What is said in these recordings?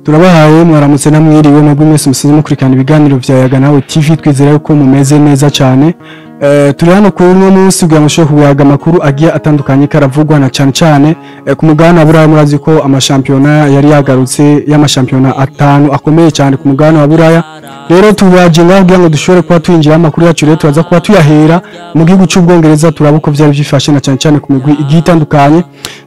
Turabahaye mwaramutse namwiriwe mwebwe mwese musize mukurikirana ibiganiro vya Yaga Nawe TV. Twizera yuko mumeze neza cyane. Turi hano kuri uno munsi kugira ngo mushobore kuyaga amakuru agiye atandukanye karavugwa na cyane cyane ku mugabane wa Buraya. Murazi ko amashampiyona yari yagarutse, y'amashampiyona atanu akomeye cyane ku mugabane wa Buraya. Rero tubaje ngaho kugira ngo dushobore kuba twinjira amakuru yacu. Rero turaza kuba tuyahera mu gihugu cy'Ubwongereza, turaba uko vyari vyifashe na cyane cyane ku migwi igiye itandukanye.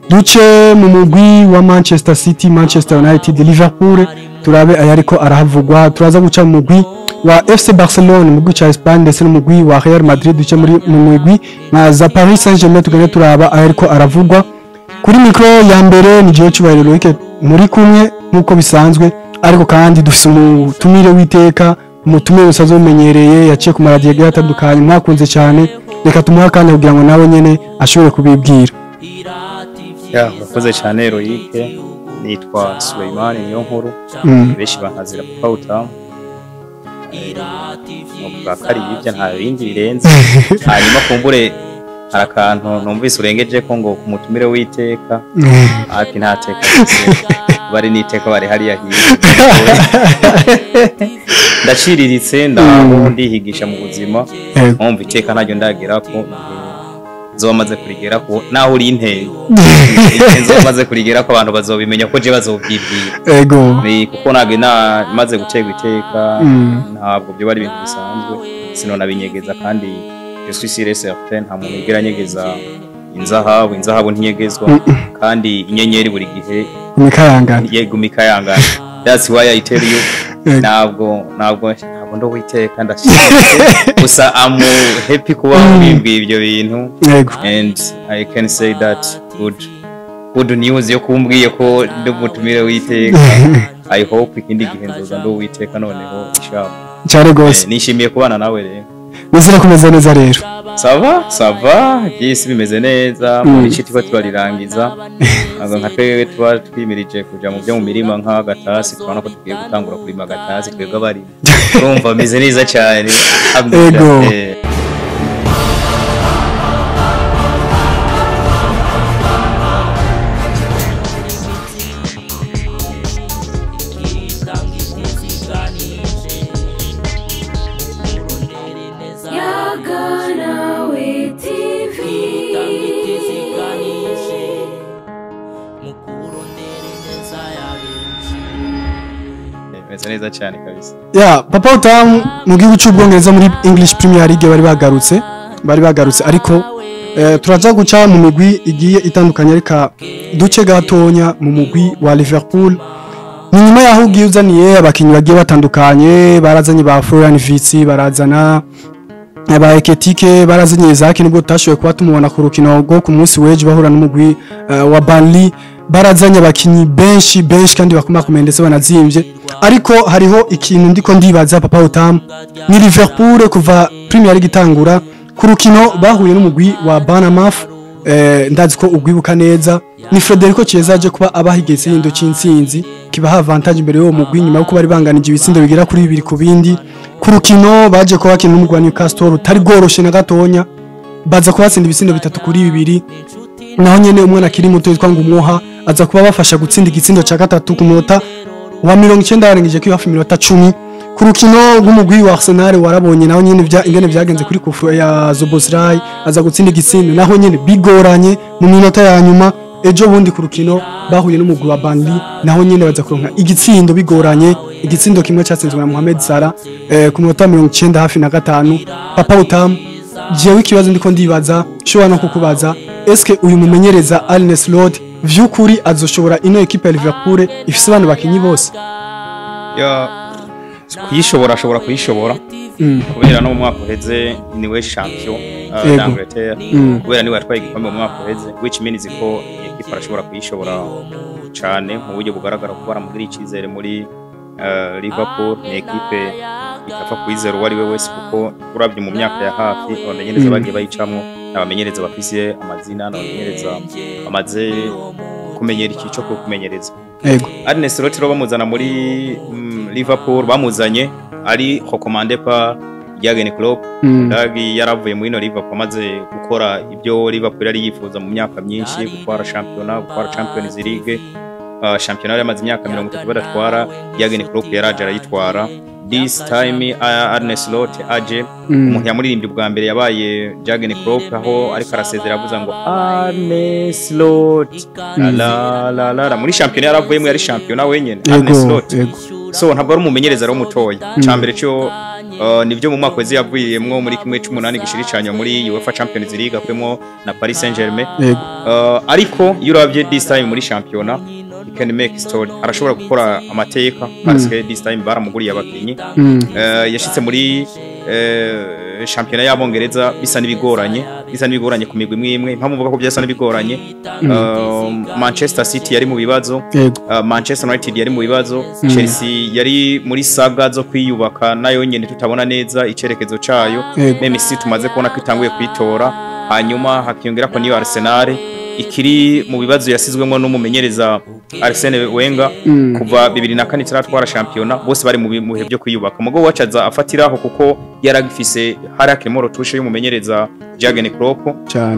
Duce mu mugwi wa Manchester City, Manchester United, Liverpool, turabe ayariko arahavugwa. Turaza guca mu mugwi wa FC Barcelona, mu mugwi ca Espagne, ndetse n'umugwi wa Real Madrid. Duce muri mu mugwi nka za Paris Saint-Germain, tugende turaba ayariko aravugwa. Kuri micro ya mbere ni jewe Cyubahiro Loic muri kumwe nk'uko bisanzwe, ariko kandi dufise umutumire w'iteka, umutumire usanzwe umenyereye, yaciye ku maradiyo agiye atandukanye, mwakunze cyane. Reka tumuhe akanya kugira ngo nawe nyene ashobore kubibwira. Ya, urakoze cyane Loic. Nitwa Suleimani niyo nkuru, benshi bankazira Papa Utamu. Novuga ko ari ibyo, nta bindi birenze. Hanyuma kumbure hari akantu numvise urengeje ko ngo ku mutumire w'iteka, ati nta teka mfise. Bari n'iteka bari hariya hirya. Ndaciriritse, ndaho ndihigisha mu buzima. Nkumva iteka ntaryo ndagerako, nzoba maze kurigerako naho uri inteye, nzoba maze kurigerako abantu bazobimenya ko je bazovyibwira. Ni kuko ntabwo maze guterwa iteka, ntabwo byo ari ibintu bisanzwe, sinonabinyegeza. Kandi je suis sûr et certain, nta muntu yigera anyegeza inzahabu. Inzahabu ntinyegezwa, kandi inyenyeri buri gihe imikayangana. Yego, imikayangana. That's why I tell you, ntabwo ndo witeka, ndashimye gusa. I'm happy kuba bimbwiye ibyo bintu and I can say that good news yo kumbwiye ko ndi umutumire w'iteka. I hope ikindi gihe nzoza ndi uwiteka noneho, inshallah. Cyane gose. Nishimiye kubana nawe rero. Nizere kumeze neza rero. Ça va, ça va, byisi bimeze neza. Muri ci turiko turarirangiza. Ntabwo nka twebwe tuba twimirije kuja mu byo mu mirima nk'agatasi, tubona ko tugiye gutangura kurima agatasi. Twebwe abarima, urumva bimeze neza cyane, alhamdulillah. Yaganawe TV. Bimeze neza cyane kabisa. Ya, Papa Utamu, mu gihugu cy'Ubwongereza muri English Premier League bari bagarutse, ariko turaza guca mu migwi igiye itandukanye. Reka duce gatonya mu mugwi wa Liverpool. Ni nyuma yaho ugiye uzaniye abakinnyi bagiye batandukanye. Barazanye ba Florian Wirtz, barazana ba Ekitike, barazanye Isak, nubwo tutashoboye kuba tumubona ku rukino rwo ku munsi w'ejo bahura n'umugwi wa Burnley. Barazanye abakinnyi benshi benshi kandi bakomakomeye ndetse banazimvye, ariko hariho ikintu ndiko ndibaza, Papa Utamu. Ni Liverpool kuva Premier League itangura, ku rukino bahuye n'umugwi wa Bournemouth, ndazi ko ugwibuka neza, ni Federico Chiesa aje kuba abaha igitsindo c'intsinzi kibaha avantage imbere y'uwo mugwi, nyuma yuko bari banganije ibitsindo bigera kuri bibiri ku bindi. Ku rukino baje kuba bakina n'umugwi wa Newcastle utari rworoshe na gatonya, baza kubatsinda ibitsindo 3-2. Naho nyene umwana akiri muto yitwa Ngumuha aza kuba bafasha gutsinda igitsindo ca gatatu ku munota wa 90, yarengeje ko hafi iminota 10. Ku rukino rw'umugwi wa Arsenal warabonye naho nyene vya ingene vyagenze kuri kufu ya Szoboszlai, aza gutsinda igitsindo naho nyene bigoranye mu minota ya nyuma. Ejo bundi ku rukino bahuye n'umugwi wa Burnley, naho nyene baza kuronka igitsindo bigoranye, igitsindo kimwe cyatsinzwe na Mohamed Salah ku minota 95. Papa Utamu, jewe ikibazo ndiko ndibaza, nshobora no kukubaza: eske uyu mumenyereza Arne Slot vy'ukuri azoshobora ino equipe ya Liverpool ifise abantu bakinyi bose? Ya, kuyishobora ashobora kuyishobora, kubera no mu mwaka uheze niwe champion d'Angleterre, kubera niwe yatwaye igikombe mu mwaka uheze, which means ko equipe arashobora kuyishobora cyane mu buryo bugaragara, kuko baramugiriye icyizere muri Liverpool. Ni equipe itapfa kwizera uwo ari we wese, kuko urabye mu myaka ya hafi abamenyereza bagiye bayicamwo ni abamenyereza bafise amazina, ni abamenyereza bamaze kumenyera iki cyo kumenyereza. Arne Slot rero bamuzana muri Liverpool, bamuzanye ari recommandé par Jurgen Klopp. Dagi yaravuye muri ino Liverpool amaze gukora ibyo Liverpool yari yifuza mu myaka myinshi: gutwara championnat, gutwara Champions League. Shampiyona yari yamaze imyaka 30 badatwara. Jurgen Klopp yaraje arayitwara. This time Arne Slot aje, umuntu yamuririmbye ubwa mbere yabaye Jurgen Klopp, aho ariko arasezera avuza ngo "Arne Slot la la la la". Muri shampiyona yaravuyemo yari shampiyona wenyene Arne Slot. So ntabwo ari umumenyereza rero mutoya. Cambere cyo nivyo, mu mwaka weze yavuyemwo muri 1/8 gishiri canyuma muri UEFA Champions League, akuyemwo na Paris Saint-Germain. Ariko iyo uravye this time muri shampiyona, he can make story, arashobora gukora amateka, parce que this time baramuguriye abakinyi. Yashitse muri shampiyona y'Abongereza bisa n'ibigoranye ku migwi imwe imwe. Impamvu mvuga ko byasa n'ibigoranye, Manchester City yari mu bibazo, Manchester United yari mu bibazo, Chelsea yari muri saga zo kwiyubaka nayo nyene tutabona neza icerekezo cayo. Même si tumaze kubona ko itanguye kwitora, hanyuma hakiyongera ko niyo Arsenal ikiri mu bibazo yasizwemo n'umumenyereza Arsene Wenger kuva 2004 itaratwara shampiyona. Bose bari mu bihe byo kwiyubaka. Mugo wacaza afatiraho kuko yaragifise hari akirimo retouche y'umumenyereza Jurgen Klopp.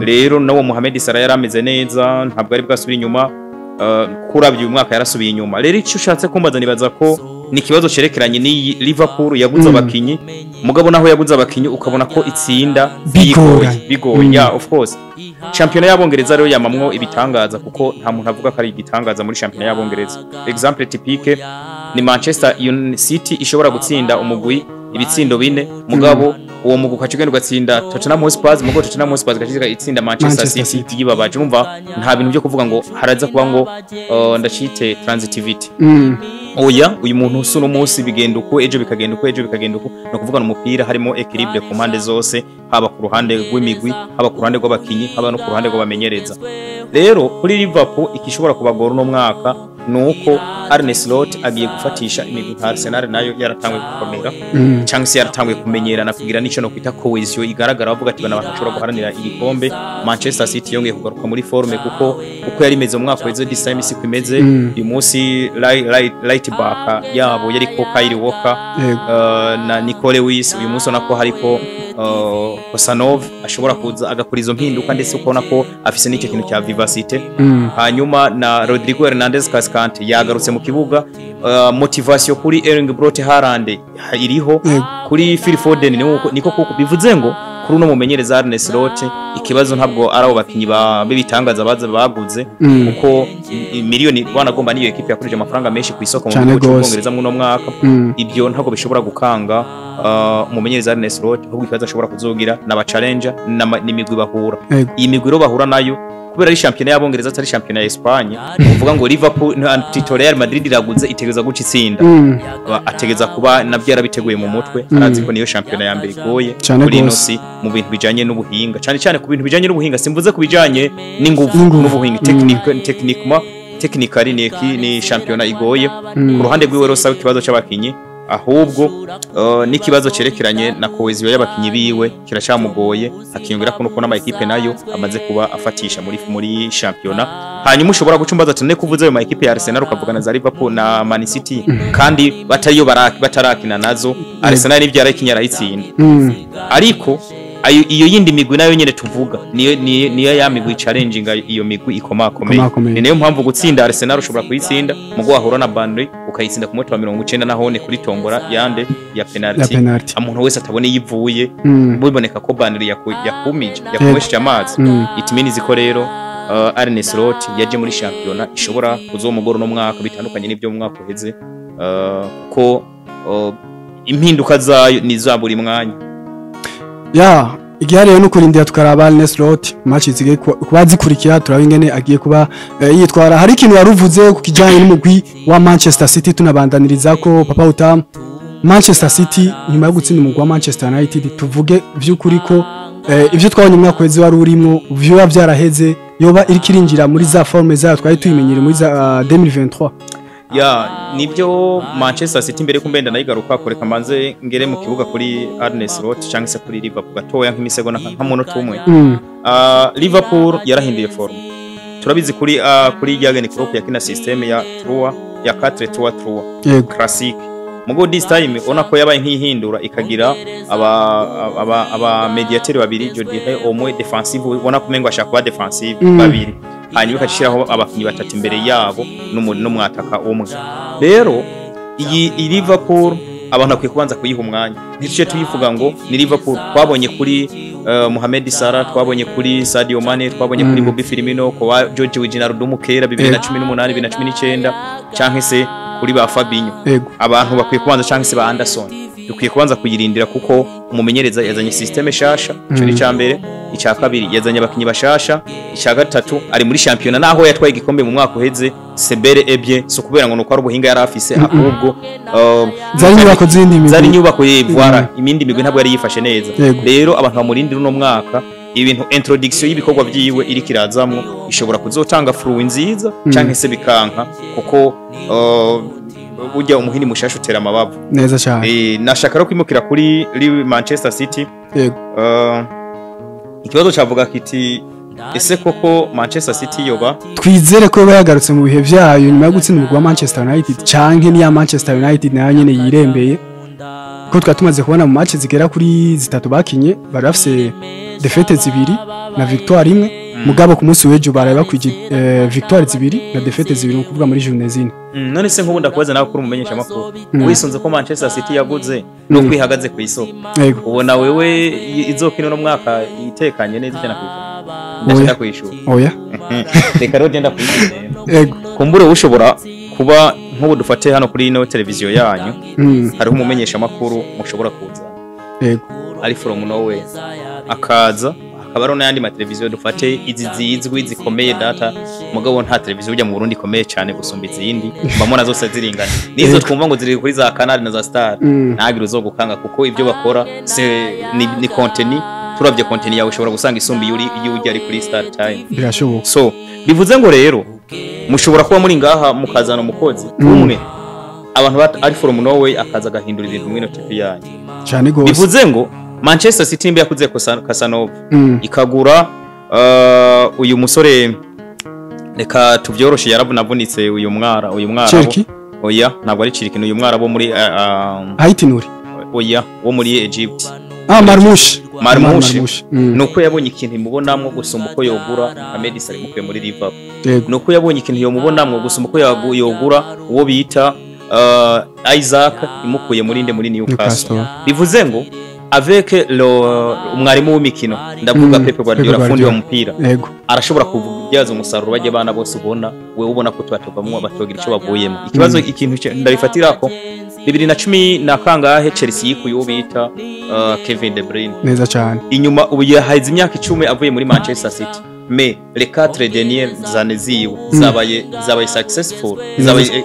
Rero nawo Mohamed Salah yari ameze neza, ntabwo ari bwasubira inyuma. Kuravye uyu mwaka yarasubiye inyuma. Rero icyo ushatse kumbaza, nibaza ko ni ikibazo cerekeranye n'iyi Liverpool yaguze abakinyi, mugabo naho yaguze abakinyi ukabona ko itsinda bigoranye. Bigoye, yeah, of course. Shampiyona y'Abongereza rero yamamwo ibitangaza, kuko nta muntu avuga ko ari igitangaza muri shampiyona y'Abongereza. Exemple typique ni Manchester City ishobora gutsinda umugwi ibitsindo bine, mugabo uwo mugwi ukaca ugenda ugatsinda Tottenham Hotspur, mugabo Tottenham Hotspur igaca itsinda Manchester Manchester City City. yibabaje. Urumva nta bintu byo kuvuga ngo haraza kuba ngo ndacite transitivity. Oya, uyu muntu usa uno munsi bigenda uko, ejo bikagenda uko, ejo bikagenda uko. Ni ukuvuga umupira harimo équilibre ku mpande zose, haba ku ruhande rw'imigwi, haba ku ruhande rw'abakinyi, haba no ku ruhande rw'abamenyereza. Rero kuri Liverpool, ikishobora kubagora uno mwaka ni uko Arne Slot agiye gufatisha imigwi nka Arsenal, nayo yaratanguye gukomera cyangwa se yaratanguye kumenyerana, kugira n'icyo no kwita cohésion igaragara, bavuga ati bana abantu bashobora guharanira igikombe. Manchester City yongeye kugaruka muri forme, kuko uko yari imeze mu mwaka weze, this time siko imeze. Uyu munsi right back yabo yari ko Kyle Walker na Nicole Lewis. Uyu munsi ubona ko hariko Khusanov ashobora kuza agakora izo mpinduka, ndetse ukabona ko afise n'icyo kintu cya vivacité. Hanyuma na Rodrigo Hernandez Cascante yagarutse mu kibuga. Motivation kuri Erling Braut Haaland iriho, kuri Phil Foden niko kuko bivuze ngo kuri uno mumenyereza Arne Slot, ikibazo ntabwo ari abo bakinyi ba b'ibitangaza baza baguze, kuko miliyoni banagomba niyo ekipe yakoresheje amafaranga menshi ku isoko mu Cane gihugu gose. cy'Ubwongereza muri uno mwaka. Ibyo ntabwo bishobora gukanga umumenyereza Arne Slot, ahubwo ikibazo ashobora kuzogira n'aba challenger n'imigwi bahura. Iyi migwi rero bahura nayo, kubera ari shampiyona y'Abongereza atari shampiyona ya Espagne, uvuga ngo Liverpool Tito Real Madrid iraguze itegereza guca itsinda. Ategeza kuba nabyo yarabiteguye mu mutwe, arazi ko niyo shampiyona ya mbere igoye Cane kuri ino gose. si mu bintu bijanye n'ubuhinga, cyane cyane ku bintu bijanye n'ubuhinga, simvuze ku bijanye n'inguvu N'inguvu. n'ubuhinga. Techniquement, technically ni shampiyona igoye. Ku ruhande rwiwe rero saba ikibazo c'abakinyi, ahubwo n'ikibazo cerekeranye na cohésion y'abakinyi biwe kiracyamugoye, hakiyongera ko nuko n'ama ekipe nayo amaze kuba afatisha muri shampiyona. Hanyuma ushobora guca umbaza ati: "Ne kuvuze ayo ma ekipe ya Arsenal, ukavuga na za Liverpool na Man City, kandi batariyo batarakina nazo?" Arsenal n'ivyo yarakinye arayitsinda, ariko iyo yindi migwi nayo nyene tuvuga niyo ya migwi challenging iyo migwi ikomakomeye. Ikomakomeye. Ni nayo mpamvu gutsinda Arsenal ushobora kuyitsinda, mugo wahura na Burnley ukayitsinda ku munota wa 90, nahone kuri tombora yande ya penalty, Ya penalty. Umuntu wese atabona iyo ivuye, biboneka ko Burnley yakumije, yakumesheje amazi. It means ko rero Arne Slot yaje muri shampiyona ishobora kuzomugora no mwaka, bitandukanye n'ibyo mu mwaka uheze, kuko impinduka zayo ni za buri mwanya. Ya, igihari rero nukurindira tukaraba Arne Slot match zigiye kuba zikurikira, turaba ingene agiye kuba yitwara. Hari ikintu waruvuze ku kijanye n'umugwi wa Manchester City, tunabandaniriza ko Papa Utam. Manchester City nyuma yo gutsinda umugwi wa Manchester United, tuvuge vy'ukuri ko ivyo twabonye mu mwaka weze wari urimo vyoba vyaraheze, yoba iriko irinjira muri za forme zayo twari tuyimenyere muri za 2023? Ya, nibyo. Manchester City, mbere kumbenda nayigaruka kureka mbanze ngere mu kibuga kuri Arne Slot cyangwa se kuri Liverpool gatoya nk'imisegonda nka munota umwe. Liverpool yarahinduye forme, turabizi. Kuri Jurgen Klopp yakina système ya 3 ya 4 3 3 classique, mugo this time ubona ko yabaye nk'ihindura, ikagira aba médiateur babiri, je dirais au moins défensive, ubona ko umengo ashaka kuba défensive, babiri. Hanyuma ikacishiraho abakinyi batatu imbere yabo n'umwataka umwe. Rero iyi Liverpool abantu bakwiye kubanza kuyiha umwanya, ntituce tuyivuga ngo ni Liverpool. Twabonye kuri Mohamed Salah, twabonye kuri Sadio Mane, twabonye kuri Bobby Firmino, kwa George Wijnaldum kera 2018, 2019, canke se kuri ba Fabinho. Abantu bakwiye kubanza, canke se ba Anderson, dukwiye kubanza kuyirindira kuko umumenyereza yazanye système shasha. Ico ni icambere. Icya kabiri, yazanye abakinyi bashasha. Icya gatatu, ari muri shampiyona naho yatwaye igikombe mu mwaka uheze, c'est bel et bien, so kubera ngo nuko ari ubuhinga yari afise, ahubwo Zari inyubako z'indi migwi. Zari inyubako ye, voilà. Imindi migwi ntabwo yari yifashe neza. Rero abantu bamurindira uno mwaka ibintu, introduction y'ibikorwa byiwe iri kirazamwo, ishobora kuzotanga fruit nziza canke se bikanka, kuko burya umuhini mushasha utera amabavu. Neza cyane. Nashaka rero kwimukira kuri Manchester City. Ikibazo cavuga kiti: ese koko Manchester City yoba Twizere ko yoba yagarutse mu bihe vyayo nyuma yo gutsinda umugwi wa Manchester United, canke niya Manchester United nayo nyene yirembeye, ko twari tumaze kubona mu match zigera kuri zitatu bakinye bari bafise défaites zibiri na victoire imwe, mugabo ku munsi w'ejo baraye bakwije victoire zibiri na défaites zibiri, ni ukuvuga muri journée zine. None se nk'ubu ndakubaza nawe kuri umumenyesha makuru, wisunze ko Manchester City yaguze no kwihagaze ku isoko, ubona wewe izokina uno mwaka itekanye neza 100%? Ndashaka kwishura. Oya. Reka rero genda kwishura. Kumbure ushobora kuba nk'ubu dufate hano kuri ino televiziyo yanyu, hariho umumenyesha makuru mushobora kuza ari from nowhere akaza, hakaba hariho n'ayandi mateleviziyo, dufate izi zizwi zikomeye data, mugabo nta televiziyo ujya mu Burundi ikomeye cyane gusumba izindi, mbamona zose ziringana nizo twumva ngo ziri kuri za Canal na za Star. Ntagire uzogukanga kuko ibyo bakora se ni contenu. Turavye contenu yawe ushobora gusanga isumba iyo uri iyo ujya ari kuri Star Time. Birashoboka. So bivuze ngo rero mushobora kuba muri ngaha mukazana umukozi umwe abantu ari from nowhere akaza agahindura ibintu mwino TV yanyu. Cyane gose. Bivuze ngo Manchester City nimba yakuze Casanova, ikagura uyu musore, reka tuvyoroshe, yaravunavunitse uyu mwara Cherki. Oya, ntabwo ari Cherki, ni uyu mwara bo muri Haiti Nuri. Oya, wo muri Egypt. Ah, Marmoush. Marmoush. Nuko yabonye ikintu imubonamwo gusumba uko yogura Ahmed Salah imukuye muri Liverpool. Nuko yabonye ikintu yomubonamwo gusumba uko yogura uwo bita Isaac imukuye muri nde, muri Newcastle. Newcastle. Bivuze ngo avec le umwarimu w'imikino, ndavuga Pep Guardiola, Pep fundi wa Guardiola. mupira, arashobora kubyaza umusaruro bajya bana bose ubona wewe ubona ko tubatuvamwo batogira icyo bavuyemo. Ikibazo, ikintu ndabifatira ko 2010 na kangahe Chelsea yikuye uwo bita Kevin De Bruyne. Neza cyane. Inyuma ubu yaheze imyaka 10 avuye muri Manchester City, mais les quatre dernières années ziwe zabaye successful, zabaye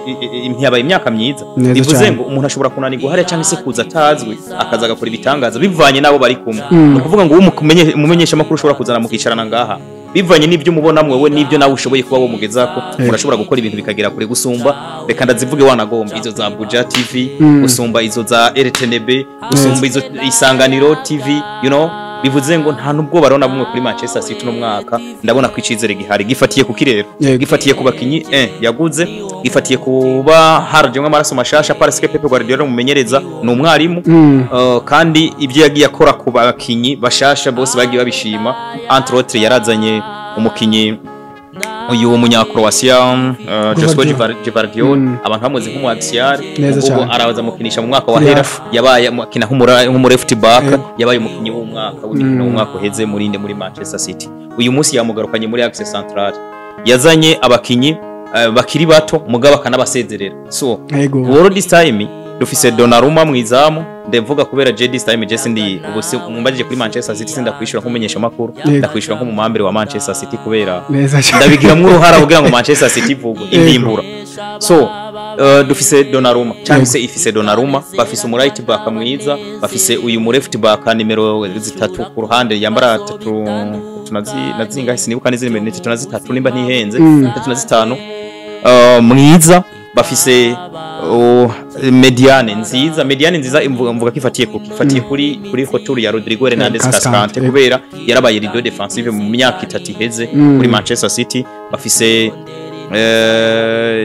ntiyabaye imyaka myiza. Neza Bivuze cyane. ngo umuntu ashobora kunanirwa hariya cyangwa se kuza atazwi akaza agakora ibitangaza bivanye n'abo bari kumwe. Ni ukuvuga ngo uwo umumenyesha amakuru ushobora kuzana mukicarana ngaha, bivanye n'ibyo umubona mwewe n'ibyo nawe ushoboye kuba womugezako, murashobora gukora ibintu bikagera kure gusumba, reka ndazivuge, wanagomba izo za Buja TV, gusumba izo za RTNB, gusumba izo Isanganiro TV. Bivuze ngo nta nubwo barona bumwe kuri Manchester City no mwaka. Ndabona ko icizere gihari gifatiye ku kirero, gifatiye ku bakinyi yaguze, gifatiye kuba harajemwe amaraso mashasha, parce que Pep Guardiola umumenyereza ni umwarimu. Kandi ibyo yagiye akora ku bakinyi bashasha bose bagiye babishima. Entre autres yarazanye umukinyi uyu munya Croatia, Josko Gvardiol. Gvardiol. Abantu bamuzi nk'umu axial. Neza ubu cyane. araza mukinisha mu mwaka wahera Hafi. yabaye akina nk'umu left back. Yabaye umukinyi w'umwaka w'imikino w'umwaka uheze muri nde, muri Manchester City. Uyu munsi yamugarukanye muri axe central, yazanye abakinyi bakiri bato mugabo akanabasezerera. So World this time dufise Donnarumma mu izamu. Ndavuga kubera je this time je sindi ubu mumbajije kuri Manchester City sindakwishura nk'umumenyesha makuru, ndakwishura nk'umumambere wa Manchester City kubera Neza cyane. ndabigiramwo uruhara kugira ngo Manchester City ivugwe indimbura. So dufise Donnarumma cyangwa se ifise Donnarumma, bafise umu right back mwiza, bafise uyu mu left back nimero zitatu ku ruhande yambara tatu nazingahe sinibuka n'izindi nimero, ni tatu na zitatu nimba ntihenze, tatu na zitanu, mwiza. Bafise médiane nziza, médiane nziza mvuga ko ifatiye ku ifatiye kuri retour ya Rodrigo Hernandez Cascante, Cascante, kubera yarabaye leader defensive mu myaka 3 iheze kuri Manchester City. Bafise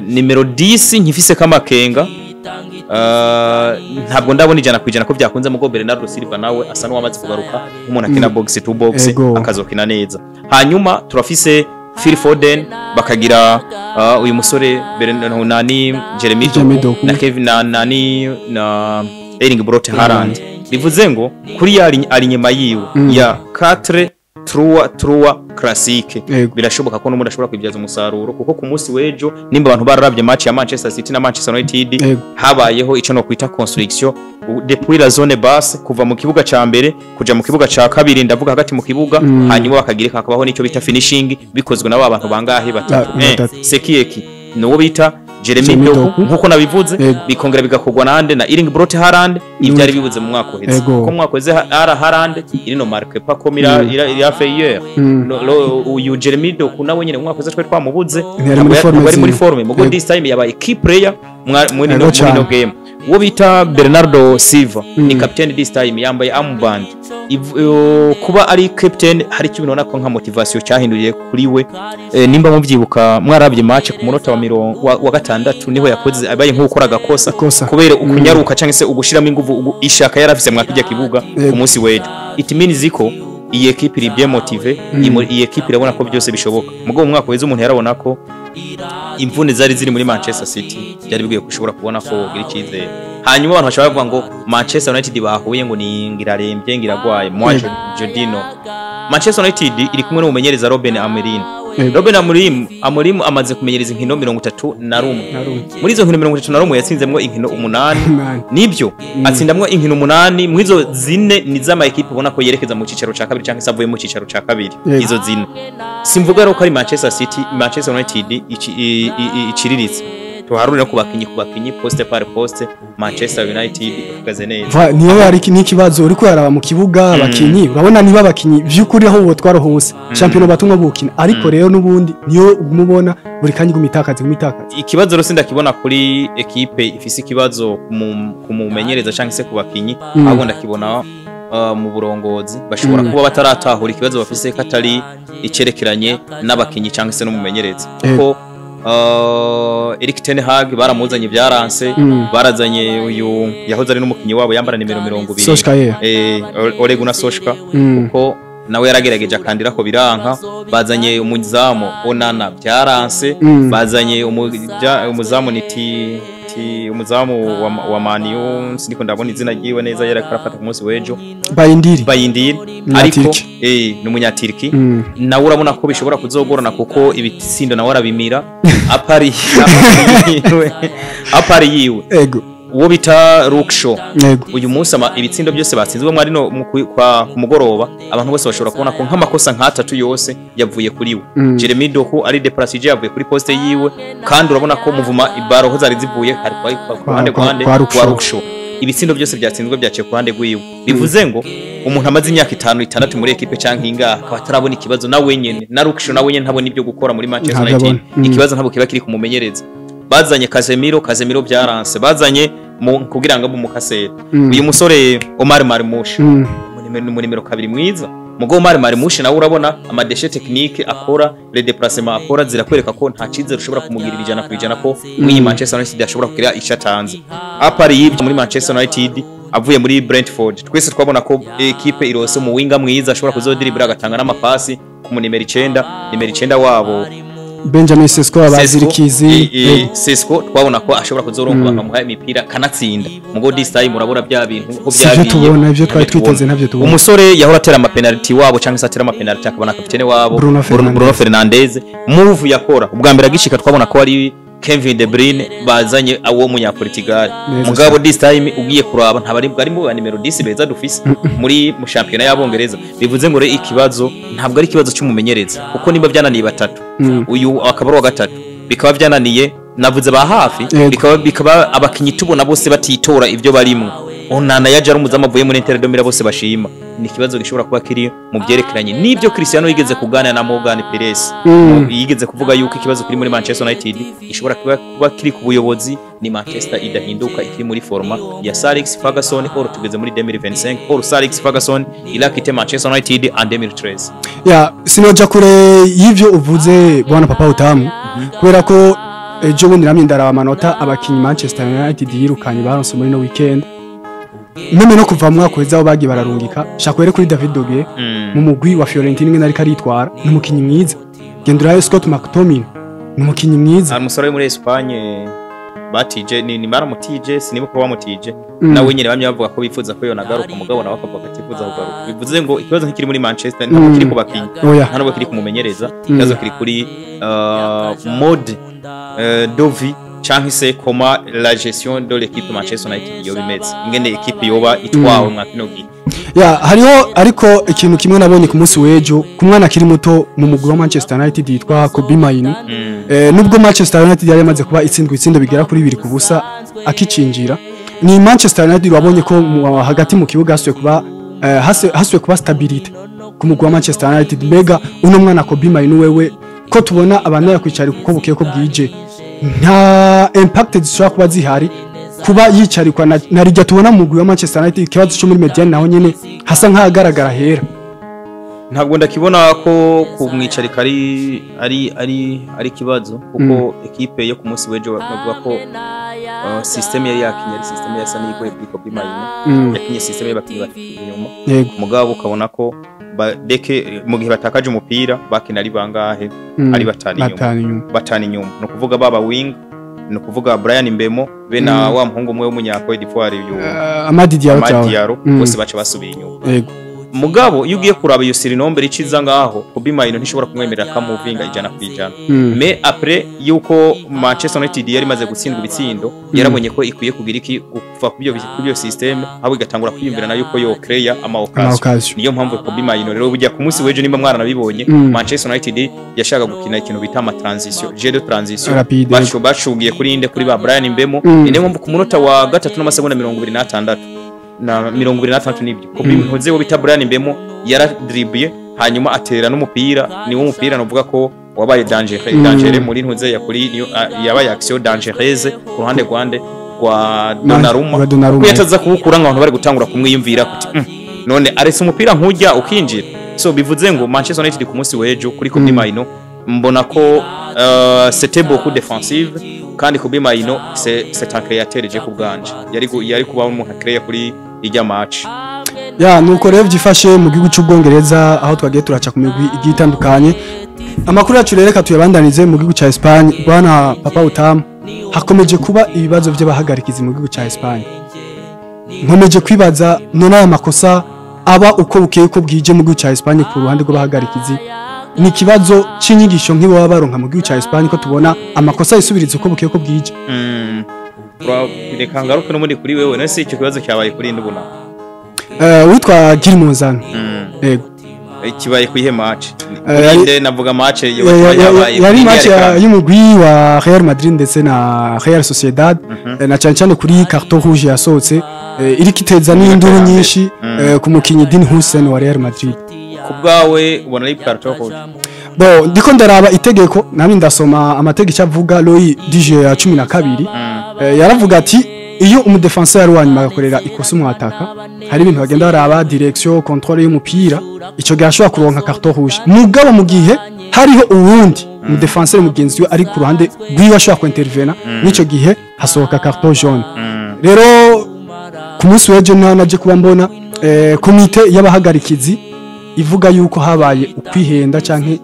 nimero 10 nkifise kamakenga, ntabwo ndabona 100% ko byakunze, mugo Bernardo Silva nawe asa n'uwamaze kugaruka nk'umuntu akina box to box, akazokina neza. Hanyuma turafise Phil Foden, bakagira uyu musore nani Jeremy Jeremy Doku Doku. Na Kevin na nani na Erling Braut Haaland. Bivuze ngo kuri ya alignement yiwe ya 4 3 3 classique, birashoboka ko n'umuntu ashobora kwibyaza umusaruro, kuko ku munsi w'ejo, nimba abantu bararavye match ya Manchester City na Manchester United, habayeho ico no kwita construction depuis la zone basse, kuva mu kibuga ca mbere kuja mu kibuga ca kabiri, ndavuga hagati mu kibuga, hanyuma bakagira hakabaho n'icyo bita finishing bikozwe n'aba bantu bangahe? Batatu. Batatu. Sekieki nuwo bita Jeremy Jeremy Doku, Doku. nkuko nabivuze, bikongera bigakorwa nande? Na Erling Braut Haaland. Ivyari bibuze mu mwaka uheze, kuko mu mwaka uheze ara Haaland il ne marque pas comme il a fait hier. Uyu Jeremy Doku nawe nyene mu mwaka uheze twari twamubuze. Ntiyari muri forme Ntabwo ari muri ziwe. forme mugo. This time yabaye key player muri no muri no game. Uwo bita Bernardo Silva ni captain this time, yambaye armband. Kuba ari captain hari ikintu ubona ko nka motivation cyahinduriye kuri we. Nimba mubyibuka, mwarabye match, ku munota wa mirongo wa gatandatu niho yakoze abaye nk'ukora agakosa Ikosa. kubera ukunyaruka cyangwa se ugushiramo inguvu, ishaka yarafise mwakijya kibuga ku munsi w'ejo. It means ko iyi équipe iri bien motivée, iyi équipe irabona ko byose bishoboka. Mugo mu mwaka weze umuntu yarabona ko imvune zari ziri muri Manchester City, byari bigiye kushobora kubona ko wogira icyizere. Hanyuma abantu bashobora kuvuga ngo Manchester United bahuye ngo ni ngirarembye, ngiragwaye. Moi je dis non. Manchester United iri kumwe n'umumenyereza Ruben Amorim. Ruben Amorim amaze kumenyereza inkino 31. Na rumwe. Muri izo nkino 31 yatsinzemwo inkino 8. 8. Nibyo, atsindamwo inkino 8. Muri izo zine ni z'ama équipe ubona ko yerekeza mu cicaro ca kabiri cyangwa se avuye mu cicaro ca kabiri. Izo zine simvuga rero ko ari Manchester City, Manchester United iciriritse. Tuharurira ku bakinyi poste par poste, Manchester United ihagaze neza. Niyo yari n'ikibazo uriko yaraba mu kibuga, abakinyi urabona niba abakinyi vy'ukuri aho uwo twarohose champion batumwa bukina, ariko rero n'ubundi niyo umubona buri kanya iguma itakaza, iguma itakaza. Ikibazo rero sindakibona kuri équipe ifise ikibazo ku mumenyereza cyangwa se ku bakinyi, ahubwo ndakibona mu burongozi bashobora kuba bataratahura ikibazo bafise katari icerekeranye n'abakinyi cyangwa se n'umumenyereza, kuko Erik ten Hag baramuzanye byaranse. Barazanye uyu yahoze ari n'umukinyi wabo yambara nimero 20. Solskjaer. Ole Gunnar Solskjaer, kuko nawe yaragerageje akandira ko biranka. Bazanye umuzamu Onana byaranse. Bazanye umuzamu ni ti, ti umuzamu wa Man U, siniko ndabona izina ryiwe neza, yari arafata ku munsi w'ejo. Bayindiri. Bayindiri, ariko Umunyatiriki. Ni umunyatiriki. Nawe urabona ko bishobora kuzogorana kuko ibitsindo nawe arabimira apari yiwe. Uwo bita Luke Shaw, uyu munsi ibitsindo byose batsinzwe mwari no ku mugoroba, abantu bose bashobora kubona ko nk'amakosa nk'atatu yose yavuye kuri we. Jeremy Doku ari déplacé, yavuye kuri poste yiwe, kandi urabona ko muvuma ibaro ho zari zivuye hari ku ruhande rwande kwa Luke rwa Shaw. Luke Shaw. Ibitsindo byose byatsinzwe byaciye ku ruhande rwiwe. Bivuze ngo umuntu amaze imyaka 5, 6 muri équipe canke ingaha akaba atarabona ikibazo, na wenyene na Luke Shaw na wenyene ntabona ibyo gukora muri Manchester Ntabyo United. abona. Ikibazo ntabwo kiba kiri kumumenyereza. Bazanye Casemiro, Casemiro byaranse. Bazanye mu kugira ngo mukasere uyu musore Omar Marmoush, mu nimero 2 mwiza. Mugo Omar Marmoush nawe urabona ama déchets techniques akora, les déplacements akora zirakwereka ko nta cizere ushobora kumugirira 100% ko muri Manchester United ashobora kugira icyo atanze. À part y'ibyo, muri Manchester United avuye muri Brentford, twese twabona ko équipe irose mu winger mwiza ashobora kuzodiribura agatanga n'amapasi ku mu nimero 9, nimero 9 wabo. Benjamin Sesko, abazirikizi. Sesko twabona ko ashobora kuzoronka bakamuha imipira kanatsinda. Mugo this time urabura bya bintu ko Si ivyo byagiye. tubona, ivyo twari Ntabyo tubona. twiteze ntabyo tubona. Umusore yahora atera amapenalty wabo cyangwa se atera amapenalty akabona kapitene wabo Bruno Fernandes. Bruno Fernandes, move yakora ubwa mbere agishika twabona ko ari Kevin De Bruyne bazanye awo munyaportugal. Neza. Mugabo this time ugiye kuraba ntabari bari mu ba nimero 10 beza dufise muri mu shampiyona y'abongereza. Bivuze ngo rero ikibazo ntabwo ari ikibazo cy'umumenyereza, kuko niba byananiye batatu, uyu akaba ari uwa gatatu, bikaba byananiye navuze ba hafi, bikaba abakinyi tubona bose batitora ibyo barimo. Onana yaje ari umuzamu avuye muri Inter de Milan bose bashima. Ni ikibazo gishobora kuba kiri mu byerekeranye n'ibyo Cristiano yigeze kuganira na Morgan Perez. Yigeze kuvuga yuko ikibazo kiri muri Manchester United gishobora kuba kiri ku buyobozi. Ni Manchester idahinduka, ikiri muri forme ya Sir Alex Ferguson. Or tugeze muri 2025, or Sir Alex Ferguson il a quitté Manchester United en 2013. Ya, sinoja kure y'ivyo uvuze, bwana Papa Utamu, kubera ko ejo bundi namye ndaraba amanota abakinyi Manchester United yirukanye baronse muri no weekend, même no kuva mu mwaka uheze aho bagiye bararungika. Shaka were kuri David De Gea mu mugwi wa Fiorentina ingene ariko aritwara, ni umukinyi mwiza. Genda urabe Scott McTominay, ni umukinyi mwiza. Hari umusore wo muri Espagne batije, ni baramutije, sinibuka ko bamutije. Nawe nyene bamye bavuga ko bifuza ko yonagaruka, mugabo nawe akavuga ko atifuza kugaruka. Bivuze ngo ikibazo ntikiri muri Manchester, ntabwo kiri ku bakinyi, Oya. nta nubwo kiri kumumenyereza. Ikibazo kiri kuri mode de vie canke se comment la gestion de l'équipe Manchester United yoba imeze, ingene équipe yoba itwawe mwa kino gihe. Ya, hariho ariko ikintu kimwe nabonye ku munsi w'ejo ku mwana akiri muto mu mugwi wa Manchester United yitwa Kobbie Mainoo. Nubwo Manchester United yari yamaze kuba itsindwa itsindo bigera kuri 2-0 akicinjira, ni Manchester United wabonye ko hagati mu kibuga hasuye kuba stabilité ku mugwi wa Manchester United. Mbega uno mwana Kobbie Mainoo, wewe ko tubona abantu yakwicara kuko bukeye ko bwije, nta impact zishobora kuba zihari kuba yicarikwa na rijya tubona mu mugwi wa Manchester United, ikibazo cyo muri médiane naho nyene hasa nk'ahagaragara hera? Ntabwo ndakibona ko kumwicarika ari ikibazo, kuko ekipe yo ku munsi w'ejo bavuga ko système yari yakinye ari système yasa n'igoye kuri Kobbie Mainoo. Yakinye système y'abakinyi batatu inyuma. Mugabo ukabona ko deke mu gihe batakaje umupira bakina ari bangahe? Ari batanu inyuma. Batanu inyuma. Batanu inyuma, ni ukuvuga baba wing, ni ukuvuga Brian Mbeumo be na wa muhungu umwe w'umunya Cote d'Ivoire uyu. Amad Diallo. Amad Diallo. Bose baca basubiye inyuma. Mugabo iyo ugiye kuraba iyo surnombre iciza ngaho, Kobbie Mainoo ntishobora kumwemerera kamuvinga 100%. Mais après yuko Manchester United yari imaze gutsindwa ibitsindo, yarabonye ko ikwiye kugira iki, kuva ku byo système, ahubwo igatangura kwiyumvira yuko yo créer ama occasion. Ama occasion. Niyo mpamvu Kobbie Mainoo rero burya ku munsi w'ejo, nimba mwaranabibonye, Manchester United yashaka gukina ikintu bita ama transition, jeu de transition. Rapide. Bashugiye kuri inde? Kuri ba Brian Mbeumo. Niyo mpamvu ku munota wa 3 n'amasegonda 26 na 26 nibyo Kobbie ntuze wo bita Brian Mbeumo yaradribuye, hanyuma atera n'umupira. Niwo mupira novuga ko wabaye dangereux, dangereux muri ntuze ya kuri niyo, yabaye action dangereuse ku ruhande rwande rwa Donnarumma. Rwa Donnarumma. Kuko yataza kuwukura ngo abantu bari gutangura kumwiyumvira kuti none aretse umupira nkujya ukinjira." So bivuze ngo Manchester United ku munsi w'ejo kuri Kobbie Mainoo mbona ko c'était beaucoup défensive, kandi Kobbie Mainoo c'est un créateur. Je ku bwanje yari kuba umuntu créer kuri ijya match. Ya, nuko rero byifashe mu gihugu cy'Ubwongereza, aho twagiye turaca ku migwi igiye itandukanye. Amakuru yacu rero reka tuyabandanize mu gihugu cya Espagne. Bwana Papa Utamu, hakomeje kuba ibibazo by'abahagarikizi mu gihugu cya Espagne. Nkomeje kwibaza, none aya makosa aba uko bukeye ko bwije mu gihugu cya Espagne ku ruhande rw'abahagarikizi, ni ikibazo c'inyigisho nk'ibo baba baronka mu gihugu cya Espagne, ko tubona amakosa yisubiriza uko bukeye ko bwije? Reka ngaruke n'ubundi kuri wewe. None se icyo kibazo cyabaye kuri inde ubona? Witwa Gil Manzano. Yego. Kibaye ku ihe match? Yari- Kuri inde? Navuga match yo yabaye yari kuri match Real. y'umugwi wa Real Madrid ndetse na Real Sociedad, na cyane cyane kuri carton rouge yasohotse, iriko iteza n'induru ya mbere. nyinshi, ku mukinyi Dean Huijsen wa Real Madrid. Ku bwawe ubona ari carton rouge? Bon, ndiko ndaraba itegeko, nami ndasoma amategeko avuga loi du jeu ya 12. Yaravuga ati iyo umudefenseur wa nyuma agakorera ikosa umwataka, hari ibintu bagenda baraba, direction, contrôle y'umupira, ico gihe ashobora kuronka carton rouge. Mugabo mu gihe hariho uwundi umudefenseur mugenzi we ari ku ruhande rwiwe ashobora kuintervena, n'ico gihe hasohoka carton jaune. Rero ku munsi w'ejo niho naje kuba mbona komite y'abahagarikizi ivuga yuko habaye ukwihenda canke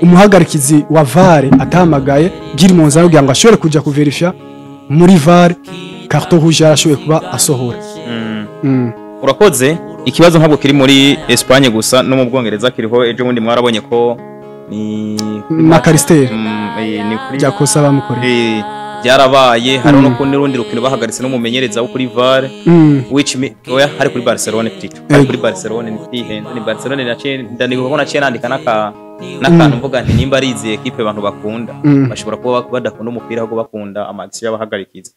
umuhagarikizi wa VAR atahamagaye Gil Manzano kugira ngo ashobore kuja kuverifya muri VAR carton rouge yarashoboye kuba asohora. Urakoze. Ikibazo ntabwo kiri muri Espagne gusa, no mu Bwongereza kiriho. Ejo bundi mwarabonye ko ni McAllister. Ni kuri byakosa bamukoreye. Byarabaye. Hariho no ku n'urundi rukino bahagaritse n'umumenyereza wo kuri VAR, which me oya, hari kuri Barcelone plutôt, hari kuri Barcelone, ntihenze, ni Barcelone. Naciye ndanibuka ko naciye nandika n'akantu mvuga nti nimba ari izi ekipe abantu bakunda, bashobora kuba badakunda umupira ahubwo bakunda ama action y'abahagarikizi.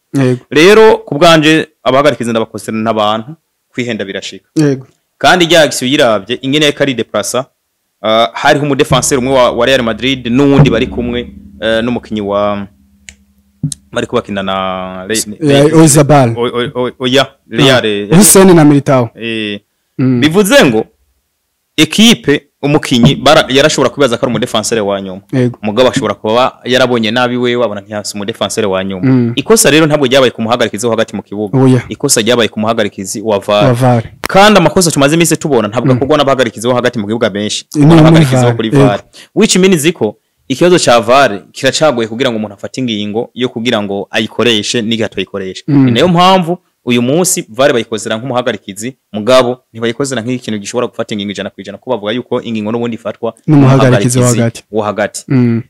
Rero ku bwanje abahagarikizi ndabakosera n'abantu, kwihenda birashika. Kandi rya action yiravye ingene yariko ari déplaça, hariho umudefenseur umwe wa Real Madrid n'uwundi bari kumwe, n'umukinyi wa bari kubakina na Oyarzabal. Oya, Real. Huijsen na Militao. Bivuze ngo ekipe Umukinyi yarashobora kwibaza ko ari umudefenseur wa nyuma, mugabo ashobora kuba yarabonye nabi we wabona ntiyasi umudefenseur wa nyuma. Ikosa rero ntabwo ryabaye ku muhagarikizi wo hagati mu kibuga, ikosa ryabaye ku muhagarikizi wa VAR. Kandi amakosa tumaze iminsi tubona ntabwo akorwa n'abahagarikizi bo hagati mu kibuga benshi, n'abahagarikizi bo kuri VAR, which means ko ikibazo ca VAR kiracagoye kugira ngo umuntu afate ingingo yo kugira ngo ayikoreshe n'igihe atoyikoresha. Ni nayo mpamvu uyu munsi VAR bayikozera nk'umuhagarikizi, mugabo ntibayikozera nk'ikintu gishobora gufata ingingo 100%, ko bavuga yuko ingingo n'ubundi ifatwa n'umuhagarikizi wo hagati.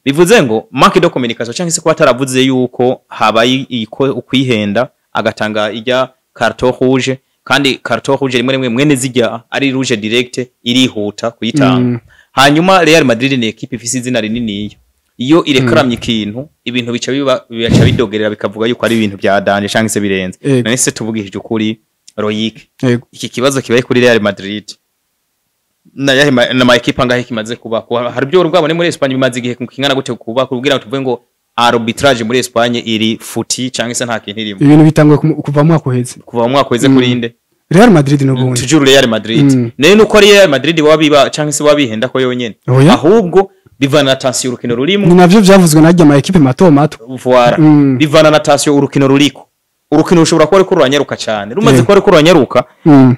Bivuze ngo manque de communication cyangwa se kuba ataravuze yuko habaye ukwihenda agatanga ijya carton rouge, kandi carton rouge rimwe rimwe mwene zijya ari rouge direct irihuta kuyitanga. Hanyuma Real Madrid ni equipe ifise izina rinini, iyo irekaramye ikintu ibintu bica biba bica bidogerera bikavuga yuko ari ibintu bya danger cyangwa se birenze. None se tuvugishije ukuri Royik, iki kibazo kibaye kuri Real Madrid na yahe na ma equipe angahe kimaze kuba? Hari byo rwabone muri Espagne bimaze igihe kingana gute kuba kugira ngo tuvuge ngo arbitrage muri Espagne iri futi cyangwa se nta kintu irimo? Ibintu bitangwa kuva mu mwaka uheze, kuva mu mwaka uheze kuri inde? Real Madrid n'ubundi toujours Real Madrid. Nayo nuko Real Madrid wabiba cyangwa se wabihenda ko yonyene, ahubwo bivana na tension urukino rurimo. Ni navyo vyavuzwe najya ama equipe mato mato. Voilà. Bivana na tension urukino ruriko. Urukino rushobora kuba ariko ruranyaruka cyane. Rumaze kuba ariko ruranyaruka,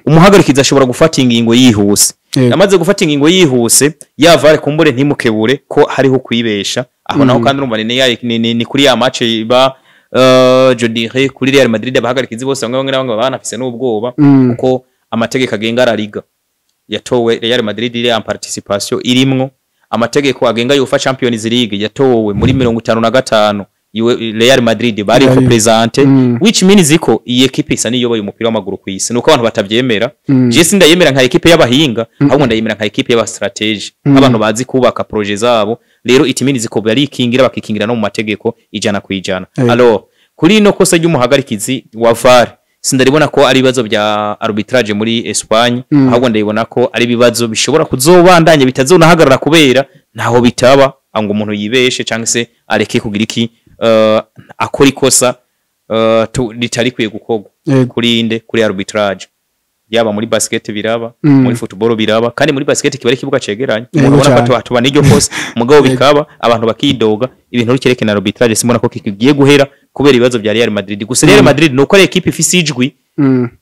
umuhagarikizi ashobora gufata ingingo yihuse. Amaze gufata ingingo yihuse, ya VAR kumbure ntimukebure ko hariho kwibesha. Aho naho kandi urumva ni kuri ya match iba je dirais kuri Real Madrid abahagarikizi bose bamwe bamwe banafise n'ubwoba, kuko amategeko agenga La Liga yatowe Real Madrid iri en participation irimwo, amategeko agenga UEFA Champions League yatowe muri 55 Real Madrid bari représente, which means ko iyi equipe isa niyoboye umupira w'amaguru ku isi. Nuko abantu batavyemera. Je sindayemera nka equipe y'abahinga, ahubwo ndayemera nka equipe y'aba strategy, abantu bazi kubaka projet zabo. Rero it means ko barikingira bakikingira no mu mategeko 100%. Alors kuri ino kosa ry'umuhagarikizi wa VAR sindaribona ko ari ibibazo bya arbitrage muri Espagne, ahubwo ndayibona ko ari ibibazo bishobora kuzobandanya bitazonahagarara kubera ntaho bitaba ngo umuntu yibeshe cyangwa se areke kugira iki akora ikosa ritari kwiye gukorwa kuri inde, kuri arbitrage. Yaba muri basket biraba, muri football biraba, kandi muri basket kiba ari ikibuga cegeranye, umuntu ubona ko tuba n'iryo kosa mugabo bikaba abantu bakidoga. Ibintu bikereke na arbitrage simbona ko kigiye guhera kubera ibibazo bya Real Madrid. Gusa Real Madrid nuko ari equipe ifise ijwi,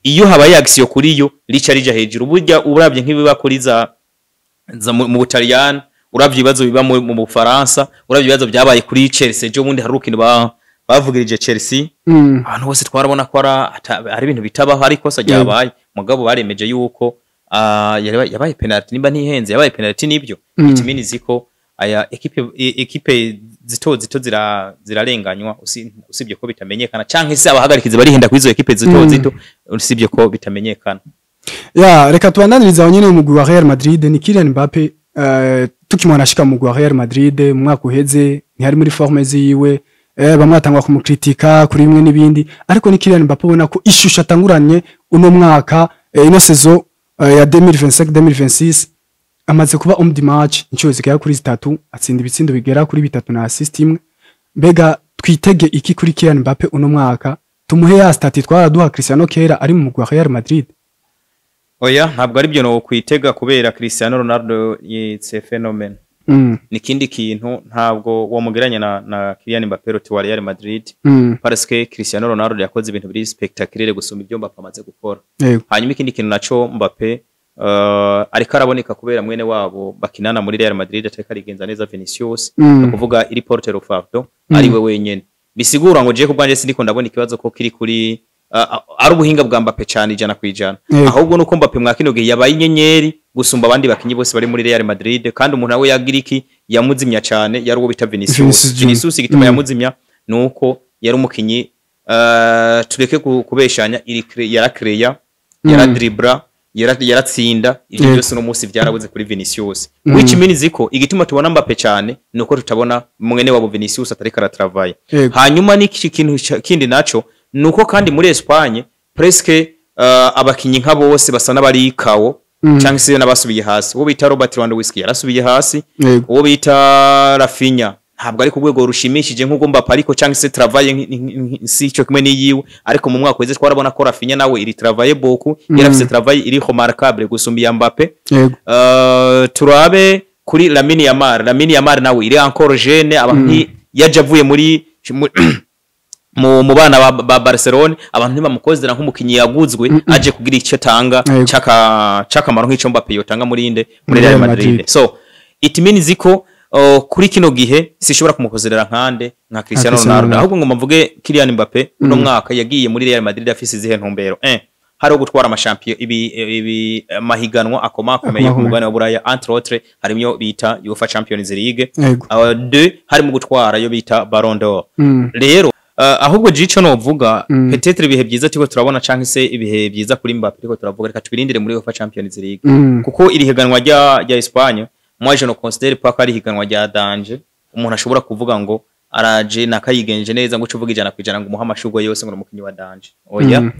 iyo habaye action kuri yo rica rija hejuru. Burya uravye nk'ibiba kuri za mu Butaliyani, uravye ibibazo biba mu Bufaransa, uravye ibibazo byabaye kuri Chelsea ejo bundi hari urukino bavugirije Chelsea, abantu bose twarabona ko ari ibintu bitabaho, ari ikosa ryabaye, mugabo baremeje yuko yabaye penalty, nimba ntihenze yabaye penalty nibyo. It means ko aya equipe zito zito zirarenganywa, usibye ko bitamenyekana, canke se abahagarikizi barihenda kuri izo equipe zito zito, usibye ko bitamenyekana. Ya, reka tubandaniriza aho nyene umugwi wa Real Madrid. Ni Kylian Mbappe, tukimubona ashika mu mugwi wa Real Madrid mu mwaka uheze ntiyari muri forme ziwe, bamwe batangwa kumukritika kuri bimwe n'ibindi, ariko ni Kylian Mbappe ubona ko ishusho atanguranye uno mwaka, ino saison ya 2025-2026, amaze kuba homme du match inshuro zigera kuri zitatu, atsinda ibitsindo bigera kuri bitatu na assist imwe. Mbega twitege iki kuri Kylian Mbappe uno mwaka? Tumuhe ya statut twaraduha Cristiano kera ari mu mugwi wa Real Madrid? Oya, ntabwo ari byo no kwitega, kubera Cristiano Ronaldo it's a phenomenon, ni ikindi kintu, ntabwo wamugeranya na Kylian Mbappe roti wa Real Madrid, parce que Cristiano Ronaldo yakoze ibintu biri spectaculaire gusumba ibyo Mbappe amaze gukora. Hanyuma ikindi kintu naco, Mbappe ariko araboneka kubera mwene wabo bakinana muri Real Madrid atariko arigenza neza, Vinicius, no kuvuga iri porte le fardeau ari we wenyene. Bisigura ngo je kubwanje sindiko ndabona ikibazo ko kiri kuri ari ubuhinga bwa Mbappe cyane 100%, ahubwo nuko Mbappe mwa kino gihe yabaye inyenyeri gusumba abandi bakinyi bose bari muri Real Madrid, kandi umuntu nawe yagira iki yamuzimya cyane yari uwo bita Vinicius. Vinicius Junior. Vinicius igituma yamuzimya nuko yari umukinyi, tureke kubeshanya, iri yarakereya, yaradribra, yaratsinda ibyo byose no munsi byarabuze kuri Vinicius, which means ko igituma tubona Mbappe cyane nuko tutabona mwene wabo Vinicius atariko aratravaye. Hanyuma n'iki kintu kindi naco nuko kandi muri Espagne presque abakinyi nka bose basa n'abari kawo cyangwa se n'abasubiye hasi. Uwo bita Robert Lewandowski yarasubiye hasi, uwo bita Raphinha. Ntabwo ari ku rwego rushimishije nk'ubwo Mbappe, ariko cyangwa se travail si cyo kimwe n'iyiwe. Ariko mu mwaka weze twarabona ko Raphinha nawe iri travail beaucoup, yari afise travail iri remarquable gusumba iya Mbappe. Turabe kuri Lamine Yamal. Lamine Yamal nawe iri encore jeune, abantu yaje avuye muri mu bana ba Barcelone, abantu ntibamukozera nk'umukinyi yaguzwe aje kugira icyo tanga c'akamaro nk'ico Mbappe yotanga muri inde, muri Real Madrid. So it means ko kuri kino gihe sishobora kumukozerera nkande nka Cristiano Ronaldo, ahubwo ngo mvuge Kylian Mbappe uno mwaka yagiye muri Real Madrid afise izihe ntumbero? Hari gutwara amashampiyo, ibi mahiganwa akomakomeye ku mugabane wa Buraya, entre autres harimo bita UEFA Champions League. Deux, harimo gutwara yo bita Ballon d'Or. Rero ahubwo jico novuga, peut-être ibihe byiza turiko turabona canke se ibihe byiza kuri Mbappe turiko turavuga, reka tubirindire muri UEFA Champions League, kuko iri higanwa rya Espagne, moi je ne considère pas ko ari higanwa rya danger umuntu ashobora kuvuga ngo araje nakayigenje neza, ngo ucuvuga 100% ngo umuhe amashurwe yose ngo umukinyi wa danger. Oya.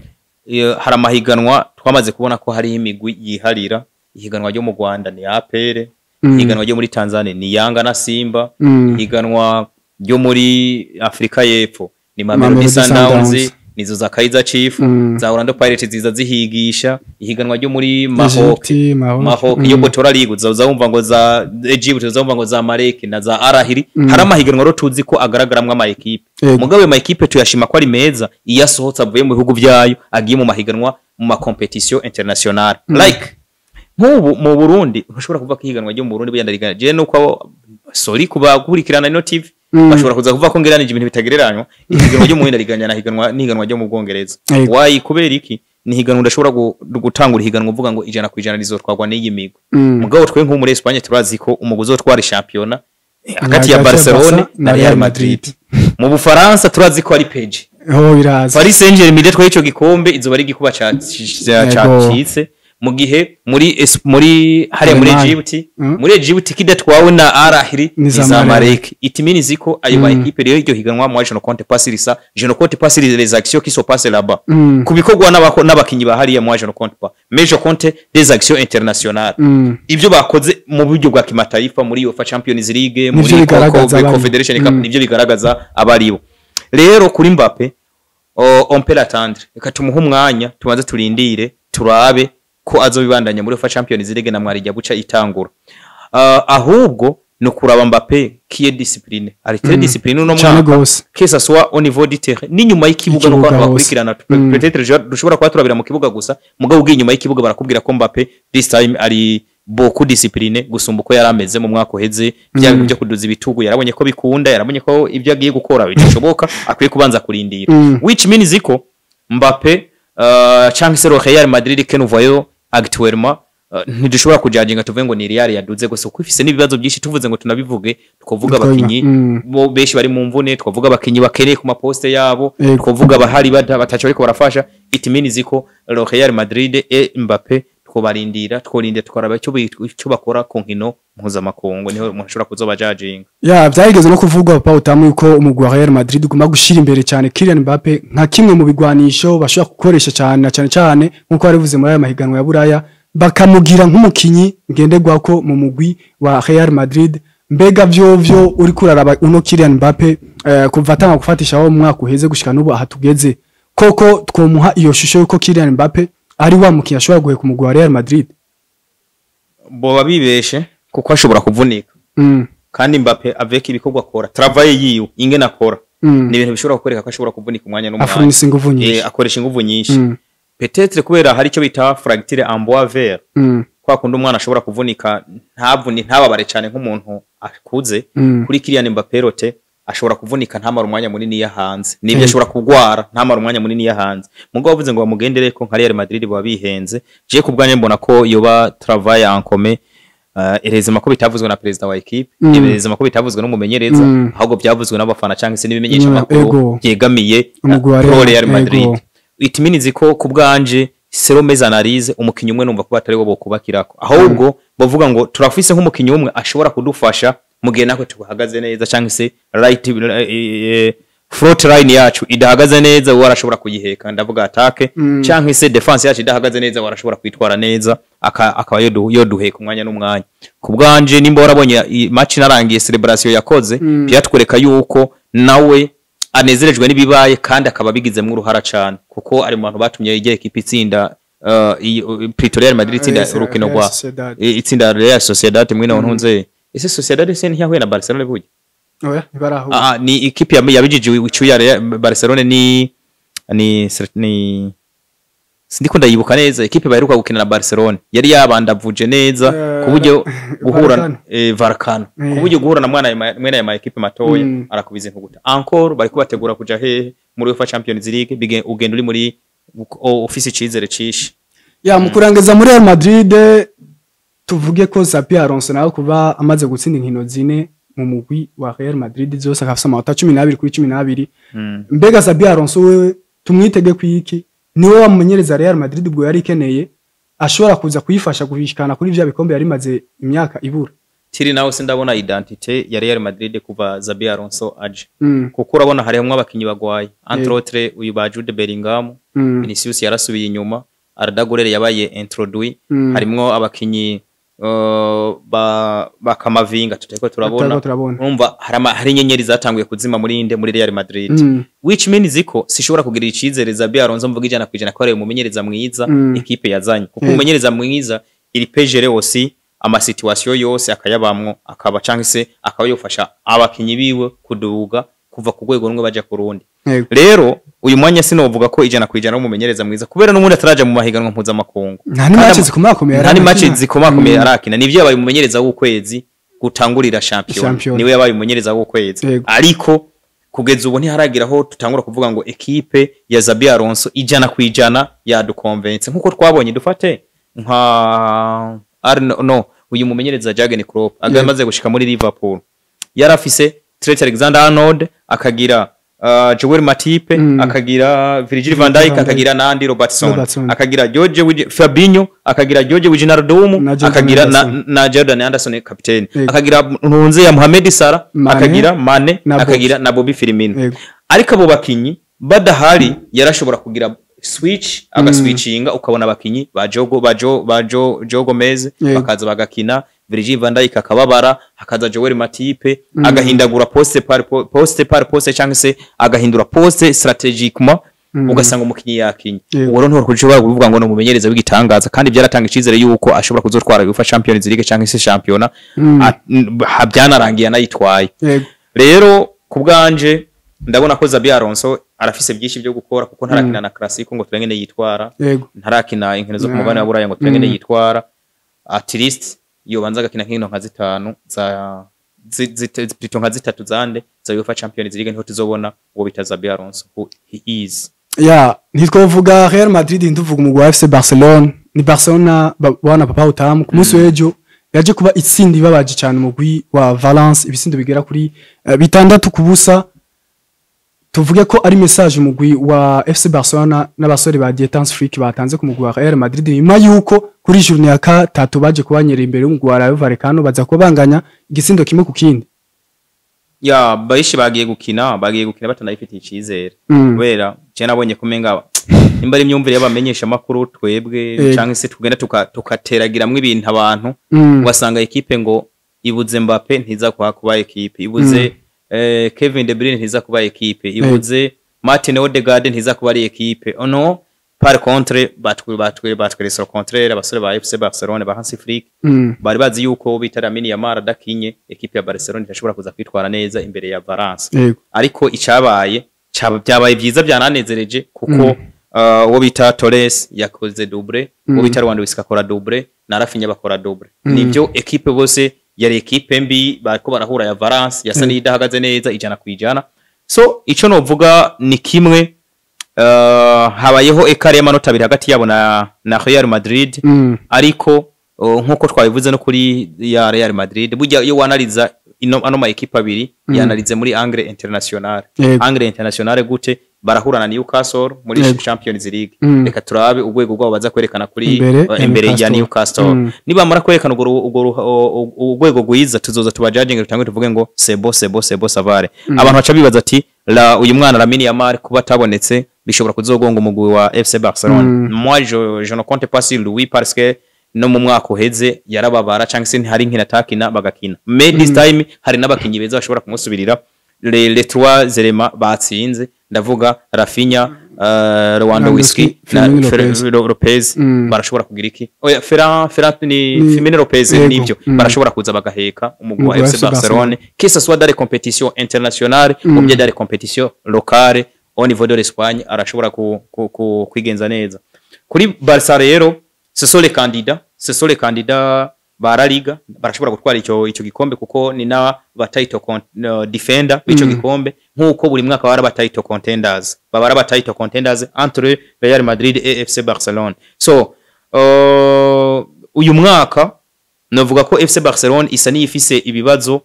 Hari amahiganwa twamaze kubona ko hariho imigwi yiharira. Ihiganwa ryo mu Rwanda ni APR, ihiganwa ryo muri Tanzania ni Yanga na Simba, ihiganwa ryo muri Afrika y'Epfo ni Mamelodi Sundowns, nizo za Kaizer Chiefs, za Orlando Pirates ziza zihigisha. Ihiganwa ryo muri Maroc, Maroc yo Botola League, za wumva ngo za Egypt, za wumva ngo za Zamalek na za Al Ahly. Hari amahiganwa rero tuzi ko agaragaramwe ama equipe. Mugabo ayo ma equipe tuyashima ko ari meza iyo asohotse avuye mu bihugu byayo agiye mu mahiganwa, mu ma compétition internationale. Like nk'ubu mu Burundi ntushobora kuvuga ko ihiganwa ryo mu Burundi bugenda rigana je, nuko sorry kuba gukurikirana ino TV, bashobora kuza kuvuga ko ngeranije ibintu bitagereranywa. Ihiganwa ryo mu Burundi riganya na higanwa n'ihiganwa ryo mu Bwongereza. Why? Kubera iki? Ni higanwa udashobora gutangura ihiganwa uvuga ngo 100% rizotwarwa n'iyi migwi. Mugabo twe nko muri Espagne turazi ko umuguzi uzotwara shampiyona hagati ya Barcelona na Real Madrid. Mu Bufaransa turazi ko ari PSG. Oh, biraza. Paris Saint-Germain twaye ico gikombe, izoba ari igikuba cacitse, mu gihe muri hariya muri Egypt, muri Egypt kidatwawe na Al Ahly, ni Zamalek. It means ko ayo ma équipe rero, iryo higanwa, moi je ne compte pas sur ça, je ne compte pas sur les actions qui se passent là-bas, ku bikorwa n'abakinyi ba hariya, moi je ne compte pas, mais je compte des actions internationales, ibyo bakoze mu buryo bwa kimataifa muri UEFA Champions League, muri Confederation Cup, nivyo bigaragaza abaribo. Rero kuri Mbappe, on peut l'attendre, reka tumuhe umwanya, tubanze turindire turabe ko azobibandanya muri UEFA Champions League na mwarijya buca itangura. Ahubwo no kuraba Mbappe qui est discipliné, ari très discipliné no mwaka, que ça soit au niveau du terrain n'inyuma y'ikibuga, no abantu bakurikirana. Peut-être dushobora kuba turabira mu kibuga gusa, mugabo ugiye inyuma y'ikibuga barakubwira ko Mbappe this time ari beaucoup discipliné gusumba uko yari ameze mu mwaka uheze. Bya bintu byo kuduza ibitugu yarabonye ko bikunda, yarabonye ko ibyo agiye gukora bidashoboka, akwiye kubanza kurindira, which means ko Mbappe cyangwa se Real Madrid que nous voyons actuellement, ntidushobora kujajinga tuvuge ngo ni Real yaduze gusa, kuko ifise n'ibibazo byinshi. Tuvuze ngo tunabivuge, twavuga abakinyi bo benshi bari mu mvune, twavuga abakinyi bakeneye ku maposte yabo, twavuga abahari bataco ariko barafasha. It means ko Real Madrid et Mbappe twobarindira, tworindira tukaraba icyo bakora ku nkino mpuzamakungu, niho umuntu ashobora kuzoba jajinga. Ya, byarigeze no kuvugwa, Papa Utamu, yuko umugwi wa Real Madrid ugomba gushira imbere cyane Kylian Mbappe nka kimwe mu bigwanisho bashobora gukoresha cyane, na cyane cyane nkuko barivuze muri aya mahiganwa ya Buraya, bakamugira nk'umukinyi ngenderwako mu mugwi wa Real Madrid. Mbega vyovyo uri kuraraba uno Kylian Mbappe, kuva atanga gufatisha aho mu mwaka uheze gushika n'ubu aha tugeze, koko twomuha iyo shusho yuko Kylian Mbappe ari wa mukinyi ashobora guheka umugwi wa Real Madrid? Boba bibeshe, kuko ashobora kuvunika. Kandi Mbappe avec ibikorwa akora, travail yiwe ingene akora, ni ibintu bishobora kukwereka ko ashobora kuvunika umwanya n'umwanya. Afunisa inguvu nyinshi. Akoresha inguvu nyinshi. Peut-être kubera hari icyo bita fracture en bois vert, kwa kundi umwana ashobora kuvunika ntavuni ntababare cyane nk'umuntu akuze. Kuri Kylian Mbappe rote ashobora kuvunika ntamara umwanya munini ya hanze, nibyo, ashobora kugwara ntamara umwanya munini ya hanze. Mugabo bavuze ngo bamugendere ko nka Real Madrid baba bihenze. Je ku bwanjye mbona ko yoba travail en commun. Erezema ko bitavuzwe na perezida wa équipe, erezema ko bitavuzwe n'umumenyereza, ahubwo byavuzwe n'abafana cyangwa se n'ibimenyesha makuru byegamiye umugwi wa pro Real, Real Madrid. It means ko ku bwanje, selon mes analyses, umukinyi umwe numva ko batari bo bokubakirako, ahubwo bavuga ngo turafise nk'umukinyi umwe ashobora kudufasha mu gihe natwe tuhagaze neza, cyangwa se right Front line yacu idahagaze neza, we arashobora kuyiheka, ndavuga attaque, canke se défense yacu idahagaze neza, we arashobora kwitwara neza, akaba yoduheka umwanya n'umwanya. Ku bwanje, nimba warabonye match narangiye, celebration yakoze byatwereka yuko nawe anezerejwe n'ibibaye, kandi akaba abigizemwo uruhara cane, kuko ari mu bantu batumye igiye ekipe itsinda, Pretoria Real Madrid itsinda urukino Real rwa Sociedad. Itsinda Real Sociedad. Mwino ntunze ese Sociedad se ntiyahuye na Barcelona burya? Oya, ntibarahura. Ah, ni ikipe yabijije icyuya Barcelona, ni sindiko ndayibuka neza ekipe baheruka gukina na Barcelona yari yabandavuje neza, ku buryo guhura Vallecano. Vallecano, ku buryo guhura na mwana mwene aya ma ekipe matoya arakubiza intuguta. Encore bariko bategura kuja hehe? Muri UEFA Champions League. Ugenda uri muri ofisi icizere cishi. Ya, mu kurangiza muri Real Madrid, tuvuge ko Xabi Alonso nawe kuba amaze gutsinda inkino zine mu mugwi wa Real Madrid zose, akafisa amanota 12 kuri 12. Mbega Xabi Alonso wewe tumwitege kwiki? Niwe wamumenyereza Real Madrid ubwo yari ikeneye, ashobora kuza kuyifasha gushikana kuri vya bikombe yari imaze imyaka ibura? Tiri nawe sindabona identité ya Real Madrid kuva Xabi Alonso aje, kuko urabona harimwo abakinyi bagwaye, entre autres uyu ba Jude Bellingham, Vinicius yarasubiye inyuma, Arda Güler yabaye introduit, harimwo abakinyi ba Kamavinga tutariko turabona. Tutariko turabona. Urumva hari inyenyeri zatanguye kuzima muri inde? Muri Real Madrid, which means ko sishobora kugira icizere Xabi Alonso mvuga 100% ko ari umumenyereza mwiza ekipe yazanye, kuko umumenyereza mwiza il peut gérer aussi ama situation yose, akayabamwo, akaba canke se akaba yofasha abakinyi biwe kuduga kuva ku rwego rumwe baja ku rundi. Rero uyu mwanya sinovuga ko 100% ari umumenyereza mwiza, kubera n'ubundi ataraja mu mahiganwa mpuzamakungu. Nta ni match zikomakomeye Nta ni match arakina. zikomakomeye arakina. Nivyo, yabaye umumenyereza w'ukwezi gutangurira shampiyona. Shampiyona. Niwe yabaye umumenyereza w'ukwezi, ariko kugeza ubu ntiharagira aho tutangura kuvuga ngo ekipe ya Xabi Alonso 100% yadukonvense, nkuko twabonye, dufate nka Arno, no, uyu mumenyereza Jurgen Klopp agamaze gushika muri Liverpool, yarafise Trent Alexander-Arnold, akagira Joel Matip, akagira Virgil van Dijk, van Dijk. Akagira nandi Robertson, Robertson. akagira George Fabinho, akagira George Wijnaldum, Na Jordan akagira Henderson. na Jordan Henderson kapiteni, akagira ntunze ya Mohamed Salah, Mane, akagira Mane, na akagira na Bobby Firmino. Ariko abo bakinyi badahari, yarashobora kugira switch, agaswitchinga, ukabona abakinyi ba Jogo ba Jo ba Jo Joe Gomez bakaza bagakina, Virgil van Dijk akababara, hakaza Joel Matip, agahindagura poste par poste par poste, cyangwa se agahindura poste stratégiquement, ugasanga umukinyi yakinye. Uwo rero ntushobora kuvuga ngo ni umumenyereza w'igitangaza, kandi byaratanga icizere yuko ashobora kuzotwara UEFA Champions League cyangwa se shampiyona. Byanarangiye anayitwaye. Rero ku bwanje ndabona ko Xabi Alonso arafise byinshi byo gukora, kuko ntarakina na Clasico ngo turengene yitwara, ntarakina inkino zo ku mugabane wa Buraya ngo turengene yitwara. At least yobanza agakina nk'inkino nka zitanu za plutôt nka zitatu zande za UEFA Champions League, niho tuzobona uwo bita Xabi Alonso, who he is. Ya, ntitwovuga Real Madrid ntuvuga umugwi wa FC Barcelona. Ni Barcelona bwana Papa Utamu ku munsi w'ejo yaje kuba itsinda ibabaje cyane umugwi wa Valence, ibisindo bigera kuri 6-0. Tuvuge ko ari message umugwi wa FC Barcelona n'abasore ba Hansi Flick batanze ku mugwi wa Real Madrid, nyuma yuko kuri journée ya katatu baje kubanyera imbere y'umugwi wa Rayo Vallecano, baza kubanganya igisindo 1-1. Ya, bayishi bagiye gukina batanayifitiye icizere, kubera je nabonye kumenga nimba ari imyumvire y'abamenyesha makuru twebwe, cyangwa se tugenda tukateragiramwo ibintu abantu, ugasanga ekipe ngo ibuze Mbappe ntiza kuba ekipe, ibuze Kevin De Bruyne ntiza kuba ekipe, ibuze Martin Odegaard ntiza kuba ari ekipe. Oh no, par contre batweretse au contraire. Abasore ba FC Barcelone ba Hansi Flick bari bazi yuko bita Lamine Yamal adakinye, ekipe ya Barcelona idashobora kuza kwitwara neza imbere ya Valence. Ariko icabaye byabaye byiza, byananezereje, kuko uwo bita Torres yakoze double, uwo bita Lewandowski akora double, na Raphinha bakora double. Nibyo, ekipe bose yari ekipe mbi bariko barahura ya Valence, yasa n'idahagaze neza 100%. So ico novuga ni kimwe, habayeho écart y'amanota 2 hagati yabo na Real Madrid, ariko nkuko twabivuze no kuri ya Real Madrid, burya iyo wanaliza ino ano ma ekipe abiri, yanalize muri angle international. Angle international gute? Barahura na Newcastle muri Champions League. Reka turabe urwego rwabo baza kwerekana kuri imbere ya Newcastle. Nibamara kwerekana urwo urwego rwiza, tuzoza tubajudging, tutangwe tuvuge ngo sebo sebo sebo savare. Abantu baca bibaza ati la uyu mwana Lamine Yamal kuba atabonetse bishobora kuzogonga umugwi wa FC Barcelone. Moi, je ne compte pas sur lui parce que no mu mwaka uheze yarababara, cyangwa se ntihari nkina atakina bagakina, mais this time hari n'abakinyi beza bashobora kumusubirira. Les trois éléments batsinze, ndavuga Raphinha, Lewandowski na Fermin Lopez. Lopez, barashobora kugira iki? Oya, Ferran ni Fermin Lopez. Nivyo, barashobora kuza bagaheka umugwi wa Umugwi wa FC FC Barcelone, que ce soit dans les compétitions internationales ou bien dans les compétitions locales au niveau de l'Espagne. Arashobora ku kwigenza neza. Kuri Barca rero, ce sont les candidats, ce sont les candidats ba La Liga. Barashobora gutwara ico gikombe kuko ni na ba title defender b'ico gikombe, nkuko buri mwaka bara ba title contenders, baba ba title contenders entre Real Madrid et FC Barcelone. So uyu mwaka novuga ko FC Barcelone isa n'iyifise ibibazo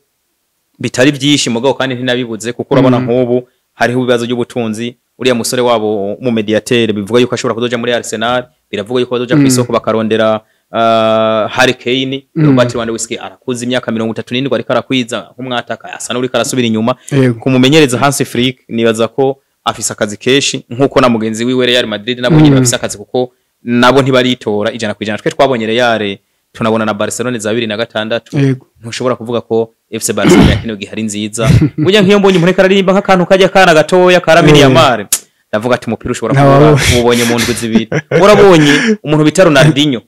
bitari byinshi, mugabo kandi ntinabibuze, kuko urabona nk'ubu hariho ibibazo by'ubutunzi. Uriya musore wabo mu médiateur bivuga yuko ashobora kuzoja muri Arsenal, biravuga yuko bazoja ku isoko bakarondera Harry Kane. Robert Lewandowski arakuza imyaka 37, ariko arakwiza nk'umwataka, asa n'uriko arasubira inyuma. Kumumenyereza Hansi Flick, nibaza ko afise akazi kenshi, nkuko na mugenzi wiwe Real Madrid nabo nyine bafise akazi, kuko nabo ntibaritora 100%. Twe twabonye Real, tunabona na Barcelone za 2006. Ntushobora kuvuga ko FC Barcelona ya kino gihe ari nziza. Burya nk'iyo mbonye umuntu ariko aririmba nk'akantu kajya kana gatoya ka Lamine Yamal, ndavuga ati umupira ushobora kuba ubonye mu ndwi 2. Urabonye umuntu bita Ronaldinho,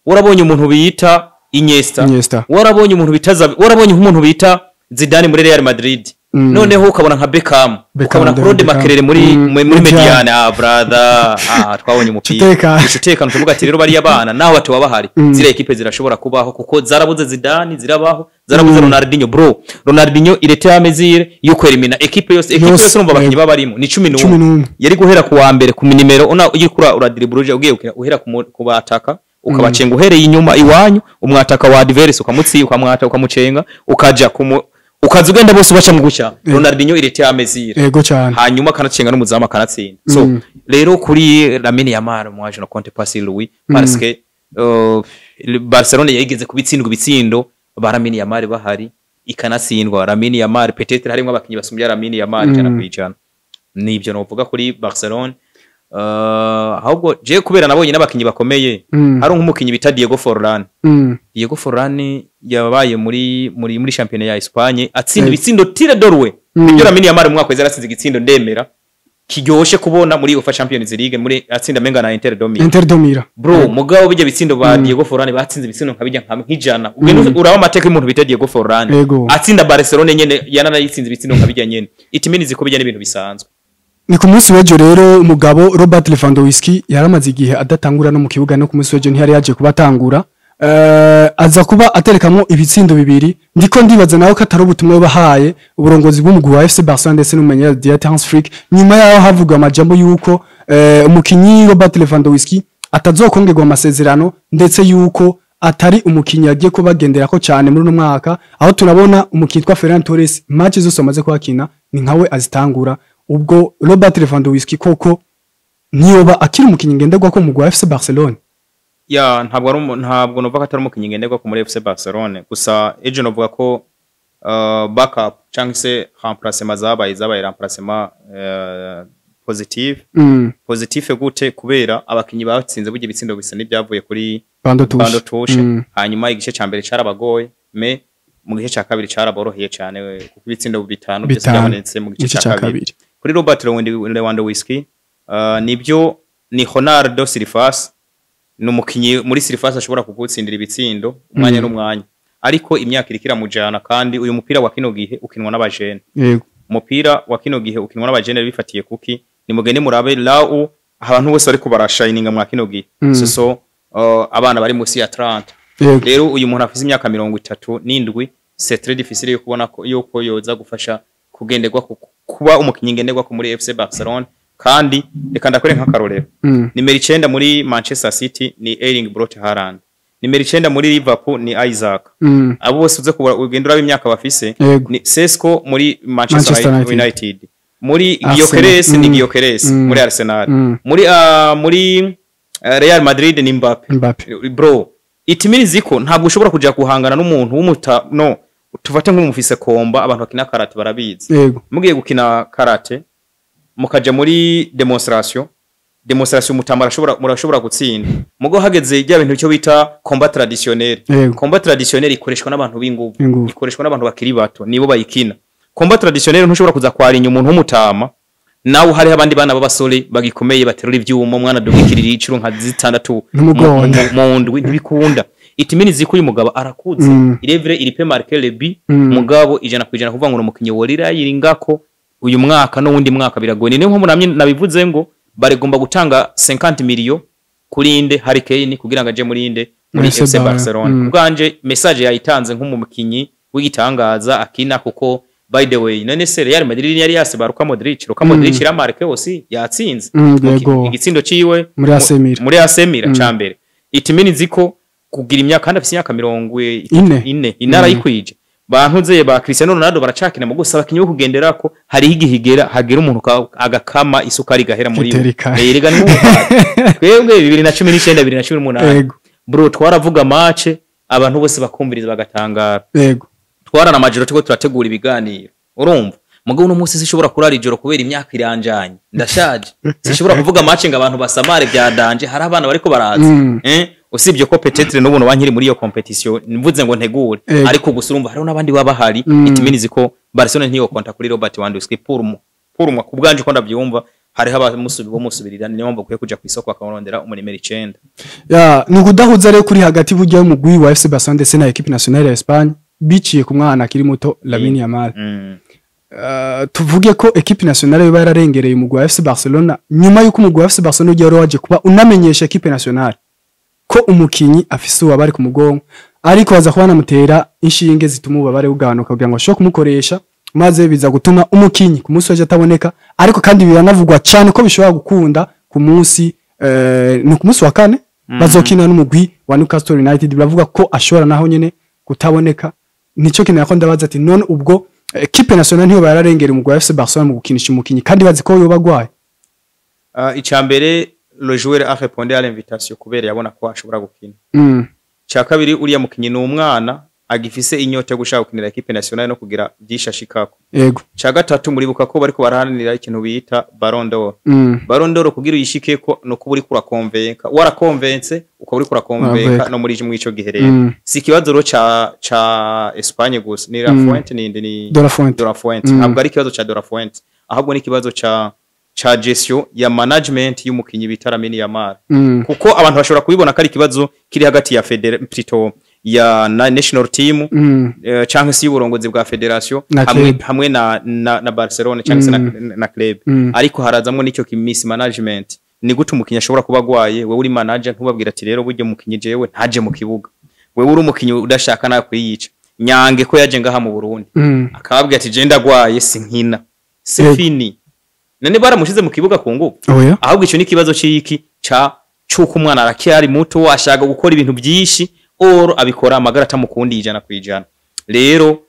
urabonye umuntu bita Iniesta, Iniesta. warabonye umuntu bita Xavi, warabonye nk'umuntu bita Zidane muri Real Madrid, noneho ukabona nka Beckham, Beckham, ukabona David Claude Beckham. Makelele muri muri muri médiane. Ah brother, ah twabonye umupira. Utekano. Utekano. Tuvuga ati rero bariya bana naho batuba bahari, ziriya ekipe zirashobora kubaho, kuko zarabuze Zidane zirabaho, zarabuze Ronaldinho. Bro, Ronaldinho il était à mesure yo kwerimina ekipe yose, ekipe Yose, yose. Urumva abakinyi baba barimo ni 11. 11. Yari guhera ku wa mbere ku nimero una ugikura uradribble, ugiye uhera ku bataka, ukabacenga uhereye inyuma iwanyu, umwataka wa adverse ukamutsi ukamwata ukamucenga, ukaja kumu ukaza ugenda bose baca mu gucya. Ronaldinho il était à mesure. Yego cyane. Hanyuma akanacenga n'umuzamu akanatsinda. So rero kuri Lamine Yamal, moi je ne compte pas sur lui parce que Barcelone yayigeze kubitsindwa ibitsindo ba Lamine Yamal bahari, ikanatsindwa Lamine Yamal. Peut-être harimo abakinyi basumbya Lamine Yamal 100%. Nibyo novuga kuri Barcelone. Ahubwo je kubera nabonye n'abakinyi bakomeye, hari nk'umukinyi bita Diego Forlan. Diego Forlan yabaye muri championnat ya Espagne, atsinda ibitsindo tire dorwe. Nibyo, Lamine Yamal mu mwaka weze yaratsinze igitsindo, ndemera kiryoshe kubona muri UEFA Champions League, muri atsinda menga na Inter de Milan. Inter de Milan. Bro, mugabo bijya bitsindo ba Diego Forlan batsinze ibitsindo nka bijya nka nk'ijana. Ugenda uraba amateka y'umuntu bita Diego Forlan atsinda Barcelone nyene, yananayitsinze ibitsindo nka bijya nyene. It means ko bijya n'ibintu bisanzwe. Ni ku munsi w'ejo rero, umugabo Robert Lewandowski yaramaze igihe adatangura no mu kibuga, no ku munsi w'ejo ntiyari yaje kuba atangura. Aza kuba aterekamwo ibitsindo bibiri. Ndiko ndibaza nawe ko atari ubutumwa bahaye uburongozi bw'umugwi wa FC Barcelona ndetse n'umumenyereza Dieter Hans Flick, nyuma yaho havugwa amajambo yuko umukinyi Robert Lewandowski atazokongerwa amasezerano, ndetse yuko atari umukinyi agiye kubagenderako cyane muri uno mwaka, aho tunabona umukinyi witwa Ferran Torres match zose amaze kuhakina ni nkawe azitangura. Ubwo Robert Lewandowski koko ntiyoba akiri umukinyi ngenderwa ko mu wa FC Barcelona? Ya, ntabwo novuga ko atari umukinyi ngenderwa ko muri FC Barcelone. Gusa ejo novuga ko backup cyangwa se remplacement zabaye remplacement positive. Positive gute? Kubera abakinyi batsinze burya ibitsindo bisa n'ibyavuye kuri banc de touche. Banc de touche. Hanyuma igice ca mbere carabagoye, mais mu gice ca kabiri caraboroheye cyane, kuko ibitsindo bitanu byose Bitanu. byabonetse mu gice Igice ca ca kabiri. kabiri. Kuri Robert Lewandowski, nibyo, ni Ronaldo surface, ni umukinyi muri surface ashobora kugutsindira ibitsindo umwanya n'umwanya, ariko imyaka iriko iramujana, kandi uyu mupira wa kino gihe ukinwa n'abajene. Umupira wa kino gihe ukinwa n'abajene bifatiye kuki? Nimugende murabe lau abantu bose bariko barashininga mwa kino gihe, so abana bari musi ya 30. Rero uyu muntu afise imyaka 37, c'est très difficile yo kubona ko yuko yoza gufasha kugenderwa kuba umukinyi ngenderwa ko muri FC Barcelone. Kandi reka ndakore nk'akarorero. Nimero 9 muri Manchester City ni Erling Braut Haaland, nimero 9 muri Liverpool ni Isaac. Abo bose uze kubara, ugenda uraba imyaka bafise. Ni Sesko muri Manchester, Manchester United. United. Muri Gyökeres ni Gyökeres muri Arsenal, muri Real Madrid ni Mbappe. Mbappe. Bro, it means ko ntabwo ushobora kuja guhangana n'umuntu w'umuta, no tufate nk'umufise combat. Abantu bakina karate barabizi. Mugiye gukina karate, mukaja muri démonstration, mutambara ashobora, murashobora gutsinda. Mugo hageze rya bintu cyo bita combat traditionnel, combat traditionnel ikoreshwa n'abantu b'inguvu, Inguvu. ikoreshwa n'abantu bakiri bato, nibo bayikina. Combat traditionnel ntushobora kuza kwarinya umuntu w'umutama, nawe hariho abandi bana b'abasore bagikomeye baterura ivyuma, umwana adugikirira icuro nka zitandatu N'umugongo. mu ndwi, ntibikunda. It means ko uyu mugabo arakuze. Il est vrai, il peut marquer le but, mugabo 100% kuvuga ngo ni umukinyi worira yiringako uyu mwaka n'uwundi mwaka biragoye. Niyo mpamvu namye nabivuze ngo barigomba gutanga 50 millions kuri inde, Harry Kane, kugira ngo aje muri inde, muri FC FC Barcelona. Ubwanje message yayitanze nk'umukinyi w'igitangaza akina, kuko by the way, none se Real Madrid yari yaseba Luka Modric? Luka Modric iramarke aussi, yatsinze igitsindo ciwe Muri AC Milan. Muri AC Milan ca mbere. It means ko kugira imyaka, kandi afise imyaka mirongo Ine. ine, inara yikwije. Bantuze ba Cristiano Ronaldo baracakina mu gusa abakinyi bo kugenderako. Hariho igihe igera hagera umuntu agakama isukari igahera muri we. Kitereka. Eh, erega ni nk'ubu twebwe 2019, 2018, bro, twaravuga match abantu bose bakumviriza bagatangara. Twarana amajoro turiko turategura ibiganiro, urumva? Mugabo uno munsi sishobora kurara ijoro kubera imyaka iranjanye, ndashaje, sishobora kuvuga match ngo abantu basamare bya danger, hari abana bariko baraza. Usibye ko peut-être n'ubu bankiri muri iyo compétition, mvuze ngo ntegure, ariko gusa urumva hariho n'abandi baba bahari. It means ko Barcelona ntiyo konta kuri Robert Lewandowski pour moi, ku bwanje uko ndavyumva, hariho abamusubi bomusubirira. Niyo mpamvu bakwiye kuja kw'isoko bakamurondera umunimero 9. Ya, ni ukudahuza rero kuri hagati burya y'umugwi wa FC Barcelona ndetse na équipe nationale ya Espagne, biciye ku mwana akiri muto Lamine Yamal. Tuvuge ko équipe nationale yoba yararengereye umugwi wa FC Barcelona nyuma y'uko umugwi wa FC Barcelona ugiye wari waje kuba unamenyesha équipe nationale ko umukinyi afise ububabare ku mugongo, ariko baza kuba banamutera inshinge zituma ububabare bugabanuka kugira ngo bashobore kumukoresha, maze biza gutuma umukinyi ku munsi w'ejo ataboneka. Ariko kandi biranavugwa cyane ko bishobora gukunda ku munsi, ni ku munsi wa kane bazokina n'umugwi wa Newcastle United, biravuga ko ashobora naho nyene kutaboneka. Nico kintu nako ndabaza ati none ubwo équipe nationale ntiyo bararengera umugwi wa FC Barcelona mu gukinisha umukinyi kandi bazi ko yoba agwaye? Icya mbere, le joueur a répondu à l'invitation kubera yabona ko ashobora gukina. Cya kabiri, uriya mukinyi ni umwana agifise inyota yo gushaka gukinira équipe nationale no kugira byinshi ashikako. Cya gatatu, muribuka ko bariko baraharanira ikintu bita Ballon d'Or. Ballon d'Or kugira uyishikeko no kuba uriko urakonvenka, warakonvense, ukaba uriko urakonvenka Urakonvenka. no muri ico gihe rero si ikibazo rero ca Espagne gusa, ni La Fuente, ni De La Fuente. De La Fuente. Ntabwo ari ikibazo ca De La Fuente, ahubwo ni ikibazo ca gestion ya management y'umukinyi bita Lamine Yamal, kuko abantu bashobora kubibona ko ari ikibazo kiri hagati ya plutôt ya na national team canke se y'uburongozi bwa fédération Na hamwe, club. hamwe na Barcelona canke se na club. Ariko harazamwo n'icyo ki mismanagement. Ni gute umukinyi ashobora kuba agwaye, wewe uri manager ntubabwira ati rero burya umukinyi jewe ntaje mu kibuga? Wewe uri umukinyi udashaka nawe kuyica nyange ko yaje ngaha mu Burundi, akababwira ati je ndagwaye sinkina, c'est fini. None baramushize mu kibuga ku ngufu? Oya. Ahubwo ico ni ikibazo c'iki ca c'uko umwana aracyari muto, ashaka gukora ibintu byinshi, or abikora amagara atamukundiye 100%. Rero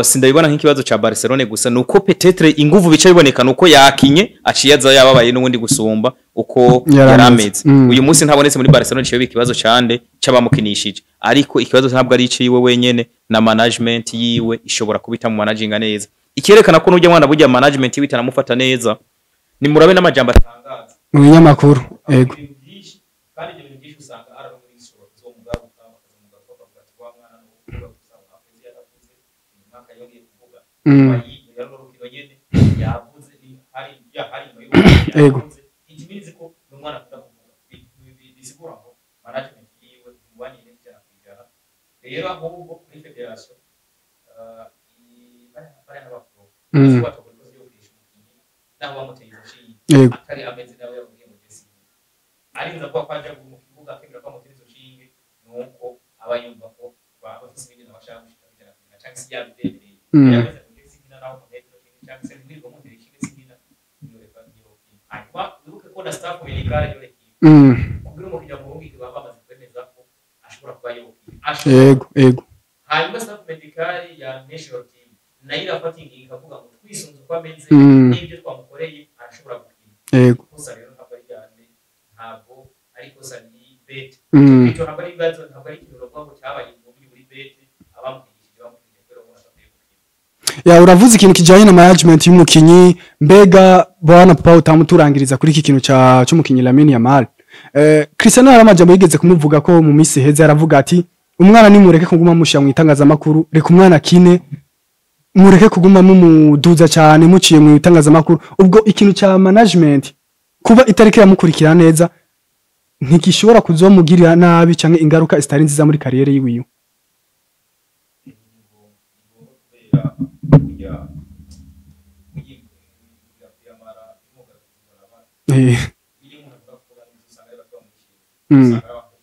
sindabibona nk'ikibazo ca Barcelone gusa, nuko peut-être inguvu bica biboneka nuko yakinye aciye aza yababaye n'ubundi gusumba uko Yari yari ameze. ameze. Uyu munsi ntabonetse muri Barcelone, ciyo ikibazo cande c'abamukinishije, ariko ikibazo ntabwo ari iciwe wenyene, na management yiwe ishobora kubita mu managinga neza. Ikerekana ko n'ujya mwana burya management yiwe itanamufata neza, ni murabe n'amajambo atangaza Mu binyamakuru, yego. ibintu byinshi, kandi ibyo bintu byinshi usanga ari abo muri ishobora kuzomugaruka, bakazomugaruka bakavuga ati wa mwana ni ukuvuga gusa, akoze yaravuze, uyu mwaka yongeye kuvuga. Yari urukino nyene yavuze, ni hari ya hari nyuma y'urukino yavuze. Ikimirizi ko n'umwana akunda kuvuga. Bisigura ngo management yiwe imubaniye neza 100%. Rero ahubwo muri fédération bariya n'abakuru batokora ikosa ryo gukinisha umukinyi naho bamuteye izo nshinge atari ameze nawe yababwiye ngo jesi arinze avuga ko aja mu kibuga, akemera ko amutera izo nshinge, nuko aba yumva ko baba bafise ibindi nawe ashaka gushika 100%, canke se yabivyemereye. Yavuze ngo jesi nkina naho mutera izo nshinge, canke se ntiwirirwa mutera inshinge, sinkina, nyoreka ntiyokina. Hanyuma wibuke ko na staff médicale yorekiye kugira umukinyi amurungike, baba bamaze kwemeza ko ashobora kuba yokina, ashobora. yego yego Hanyuma staff médicale ya national team nayo irafata ingingo ikavuga ngo Twisunze uko ameze n'ibyo twamukoreye, arashobora gukina. Ikosa rero ntabwo ari ryane, ntabwo ari ikosa ni bête. Icyo ntabwo ari ibibazo, ntabwo ari ikintu bavuga ngo cyabaye muri buri bête. Abamutigishije bamutigishije kubera ko adakwiye gukina. Ya, uravuze ikintu kijanye na management y'umukinyi. Mbega bwana Papa, utamuturangiriza kuri iki kintu ca cy'umukinyi Lamine Yamal? Cristiano hari amajambo yigeze kumuvuga ko mu minsi iheze, aravuga ati: "Umwana nimureke kuguma mushira mu itangazamakuru, reka umwana akine, mureke kuguma mumuduza cyane muciye mu itangazamakuru." Ubwo ikintu ca management kuba itariki yamukurikira neza ntigishobora kuzomugirira nabi canke ingaruka zitari nziza muri carrière yiwiwe? Ni ngombwa kubera kujya kugira kuyamara imugara. Iyo umuntu akunda kuvuga neza, usanga ari bato bamwishimiye, usanga ari abantu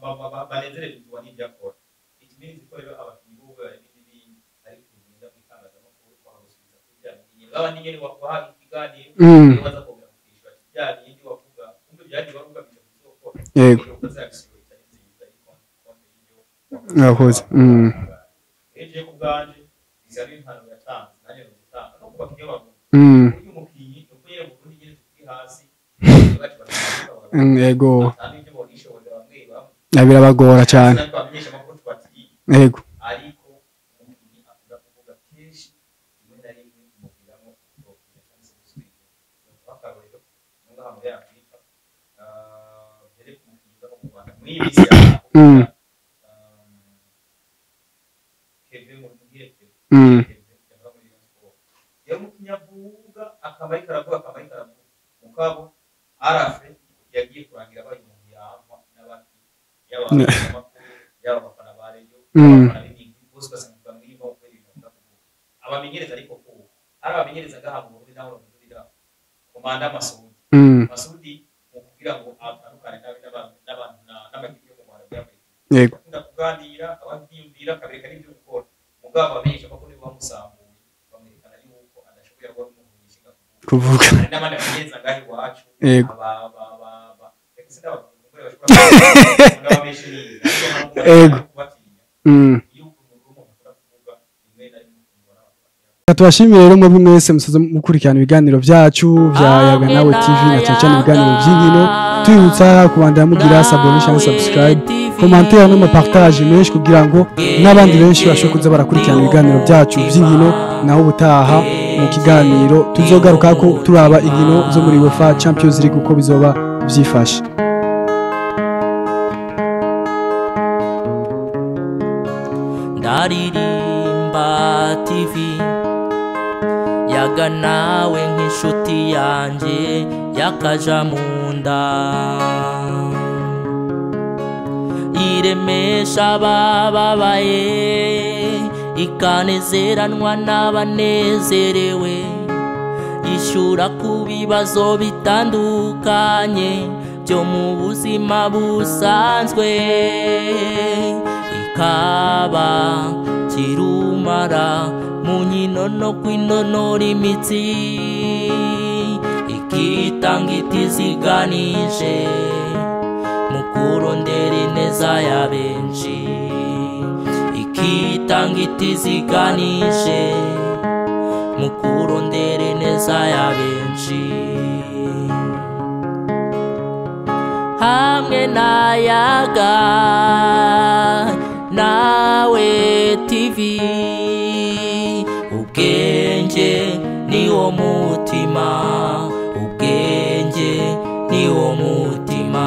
bamukunda, banezererwa n'ibyo akora. It means ko rero abakinnyi bo bari n'ibindi, ariko ugenda mu itangazamakuru bakagusubiza kuri bya bindi nyene, babandi nyene waha ikiganiro, rero baza kongera kukishyura ati bya bindi wavuga, kumbe byagiye wari ugamije kuzokora. Rero ukazakisiyo itari nziza ikonte y'ibyo Wakoze. Rero ku bwanje bisa n'impano yatanze, nanjye nzitanga no ku bakinnyi b'Abarundi. Uyu mukinyi ni uko nyene mu Burundi nyene tukiri hasi, bacu batavuga atanga ibyo bonishoboza bamwe bamwe. Ya, birabagora cyane. Natwe abamenyesha amakuru tubatiye. Ariko umukinyi akunda kuvuga kenshi, rimwe na rimwe bimuviramo kutokina cyangwa se gusubira inyuma. Akarorero no ngaha muri Afurika, mbere ku mukinyi uza no mu Rwanda muri iyi minsi ya Kevin Muhire Kevin. Kevin yahora muri Rayon Sports, yari umukinyi avuga, akaba ariko aravuga, akaba ariko aravuga, mugabo arafe yagiye kurangira abaye umuntu yangwa n'abandi, yaba abanyamakuru, yaba abafana ba Rayon, abafana b'imigwi bose, ugasanga bamwiyumvaho kubera ibintu akunda kuvuga. Abamenyereza, ariko ko ari abamenyereza ngaha mu Burundi, naho bavugira komanda Masudi. Masudi mu kugira ngo atandukane n'abantu n'amakipe yo mu Rwanda byamuye, akunda kuganira, ababyiyumvira, akabereka n'ibyo gukora. Mugabo abamenyesha amakuru nibo bamusambuye, bamwerekana yuko adashoboye kuba ari umuntu yishinga kuvuga. Kuvuga. Hari n'abandi bamenyereza ngaha iwacu, aba reka sindababwira, bashobora kuba n'abamenshi neza, ariko kubatinya. Iyo umuntu akunda kuvuga, rimwe na rimwe ukundwa n'abantu bakeya. Reka tubashimire rero mwebwe mwese musoza mukurikirana ibiganiro byacu bya Yaga Nawe TV, na cyane cyane ibiganiro by'inkino. Tuyibutsa kubandanya mugira s'abonner cyangwa subscribe, commentaire n'amapartage menshi, kugira ngo n'abandi benshi bashobore kuza barakurikirana ibiganiro byacu by'inkino. Naho ubutaha mu kiganiro tuzogaruka ko turaba inkino zo muri UEFA Champions League uko bizoba byifashe. Ndaririmba TV Yaga Nawe nk'inshuti yanjye yakaja mu nda, iremesha abababaye, ikanezeranwa n'abanezerewe, yishyura ku bibazo bitandukanye byo mu buzima busanzwe, ikaba kirumara mu nkino no kwinonora imitsi, ikitanga itiziganije mu kurondera ineza ya benshi, ikitanga itiziganije mu kurondera ineza ya benshi. Hamwe na Yaga Nawe TV, ubwenge ni wo mutima, ubwenge ni wo mutima.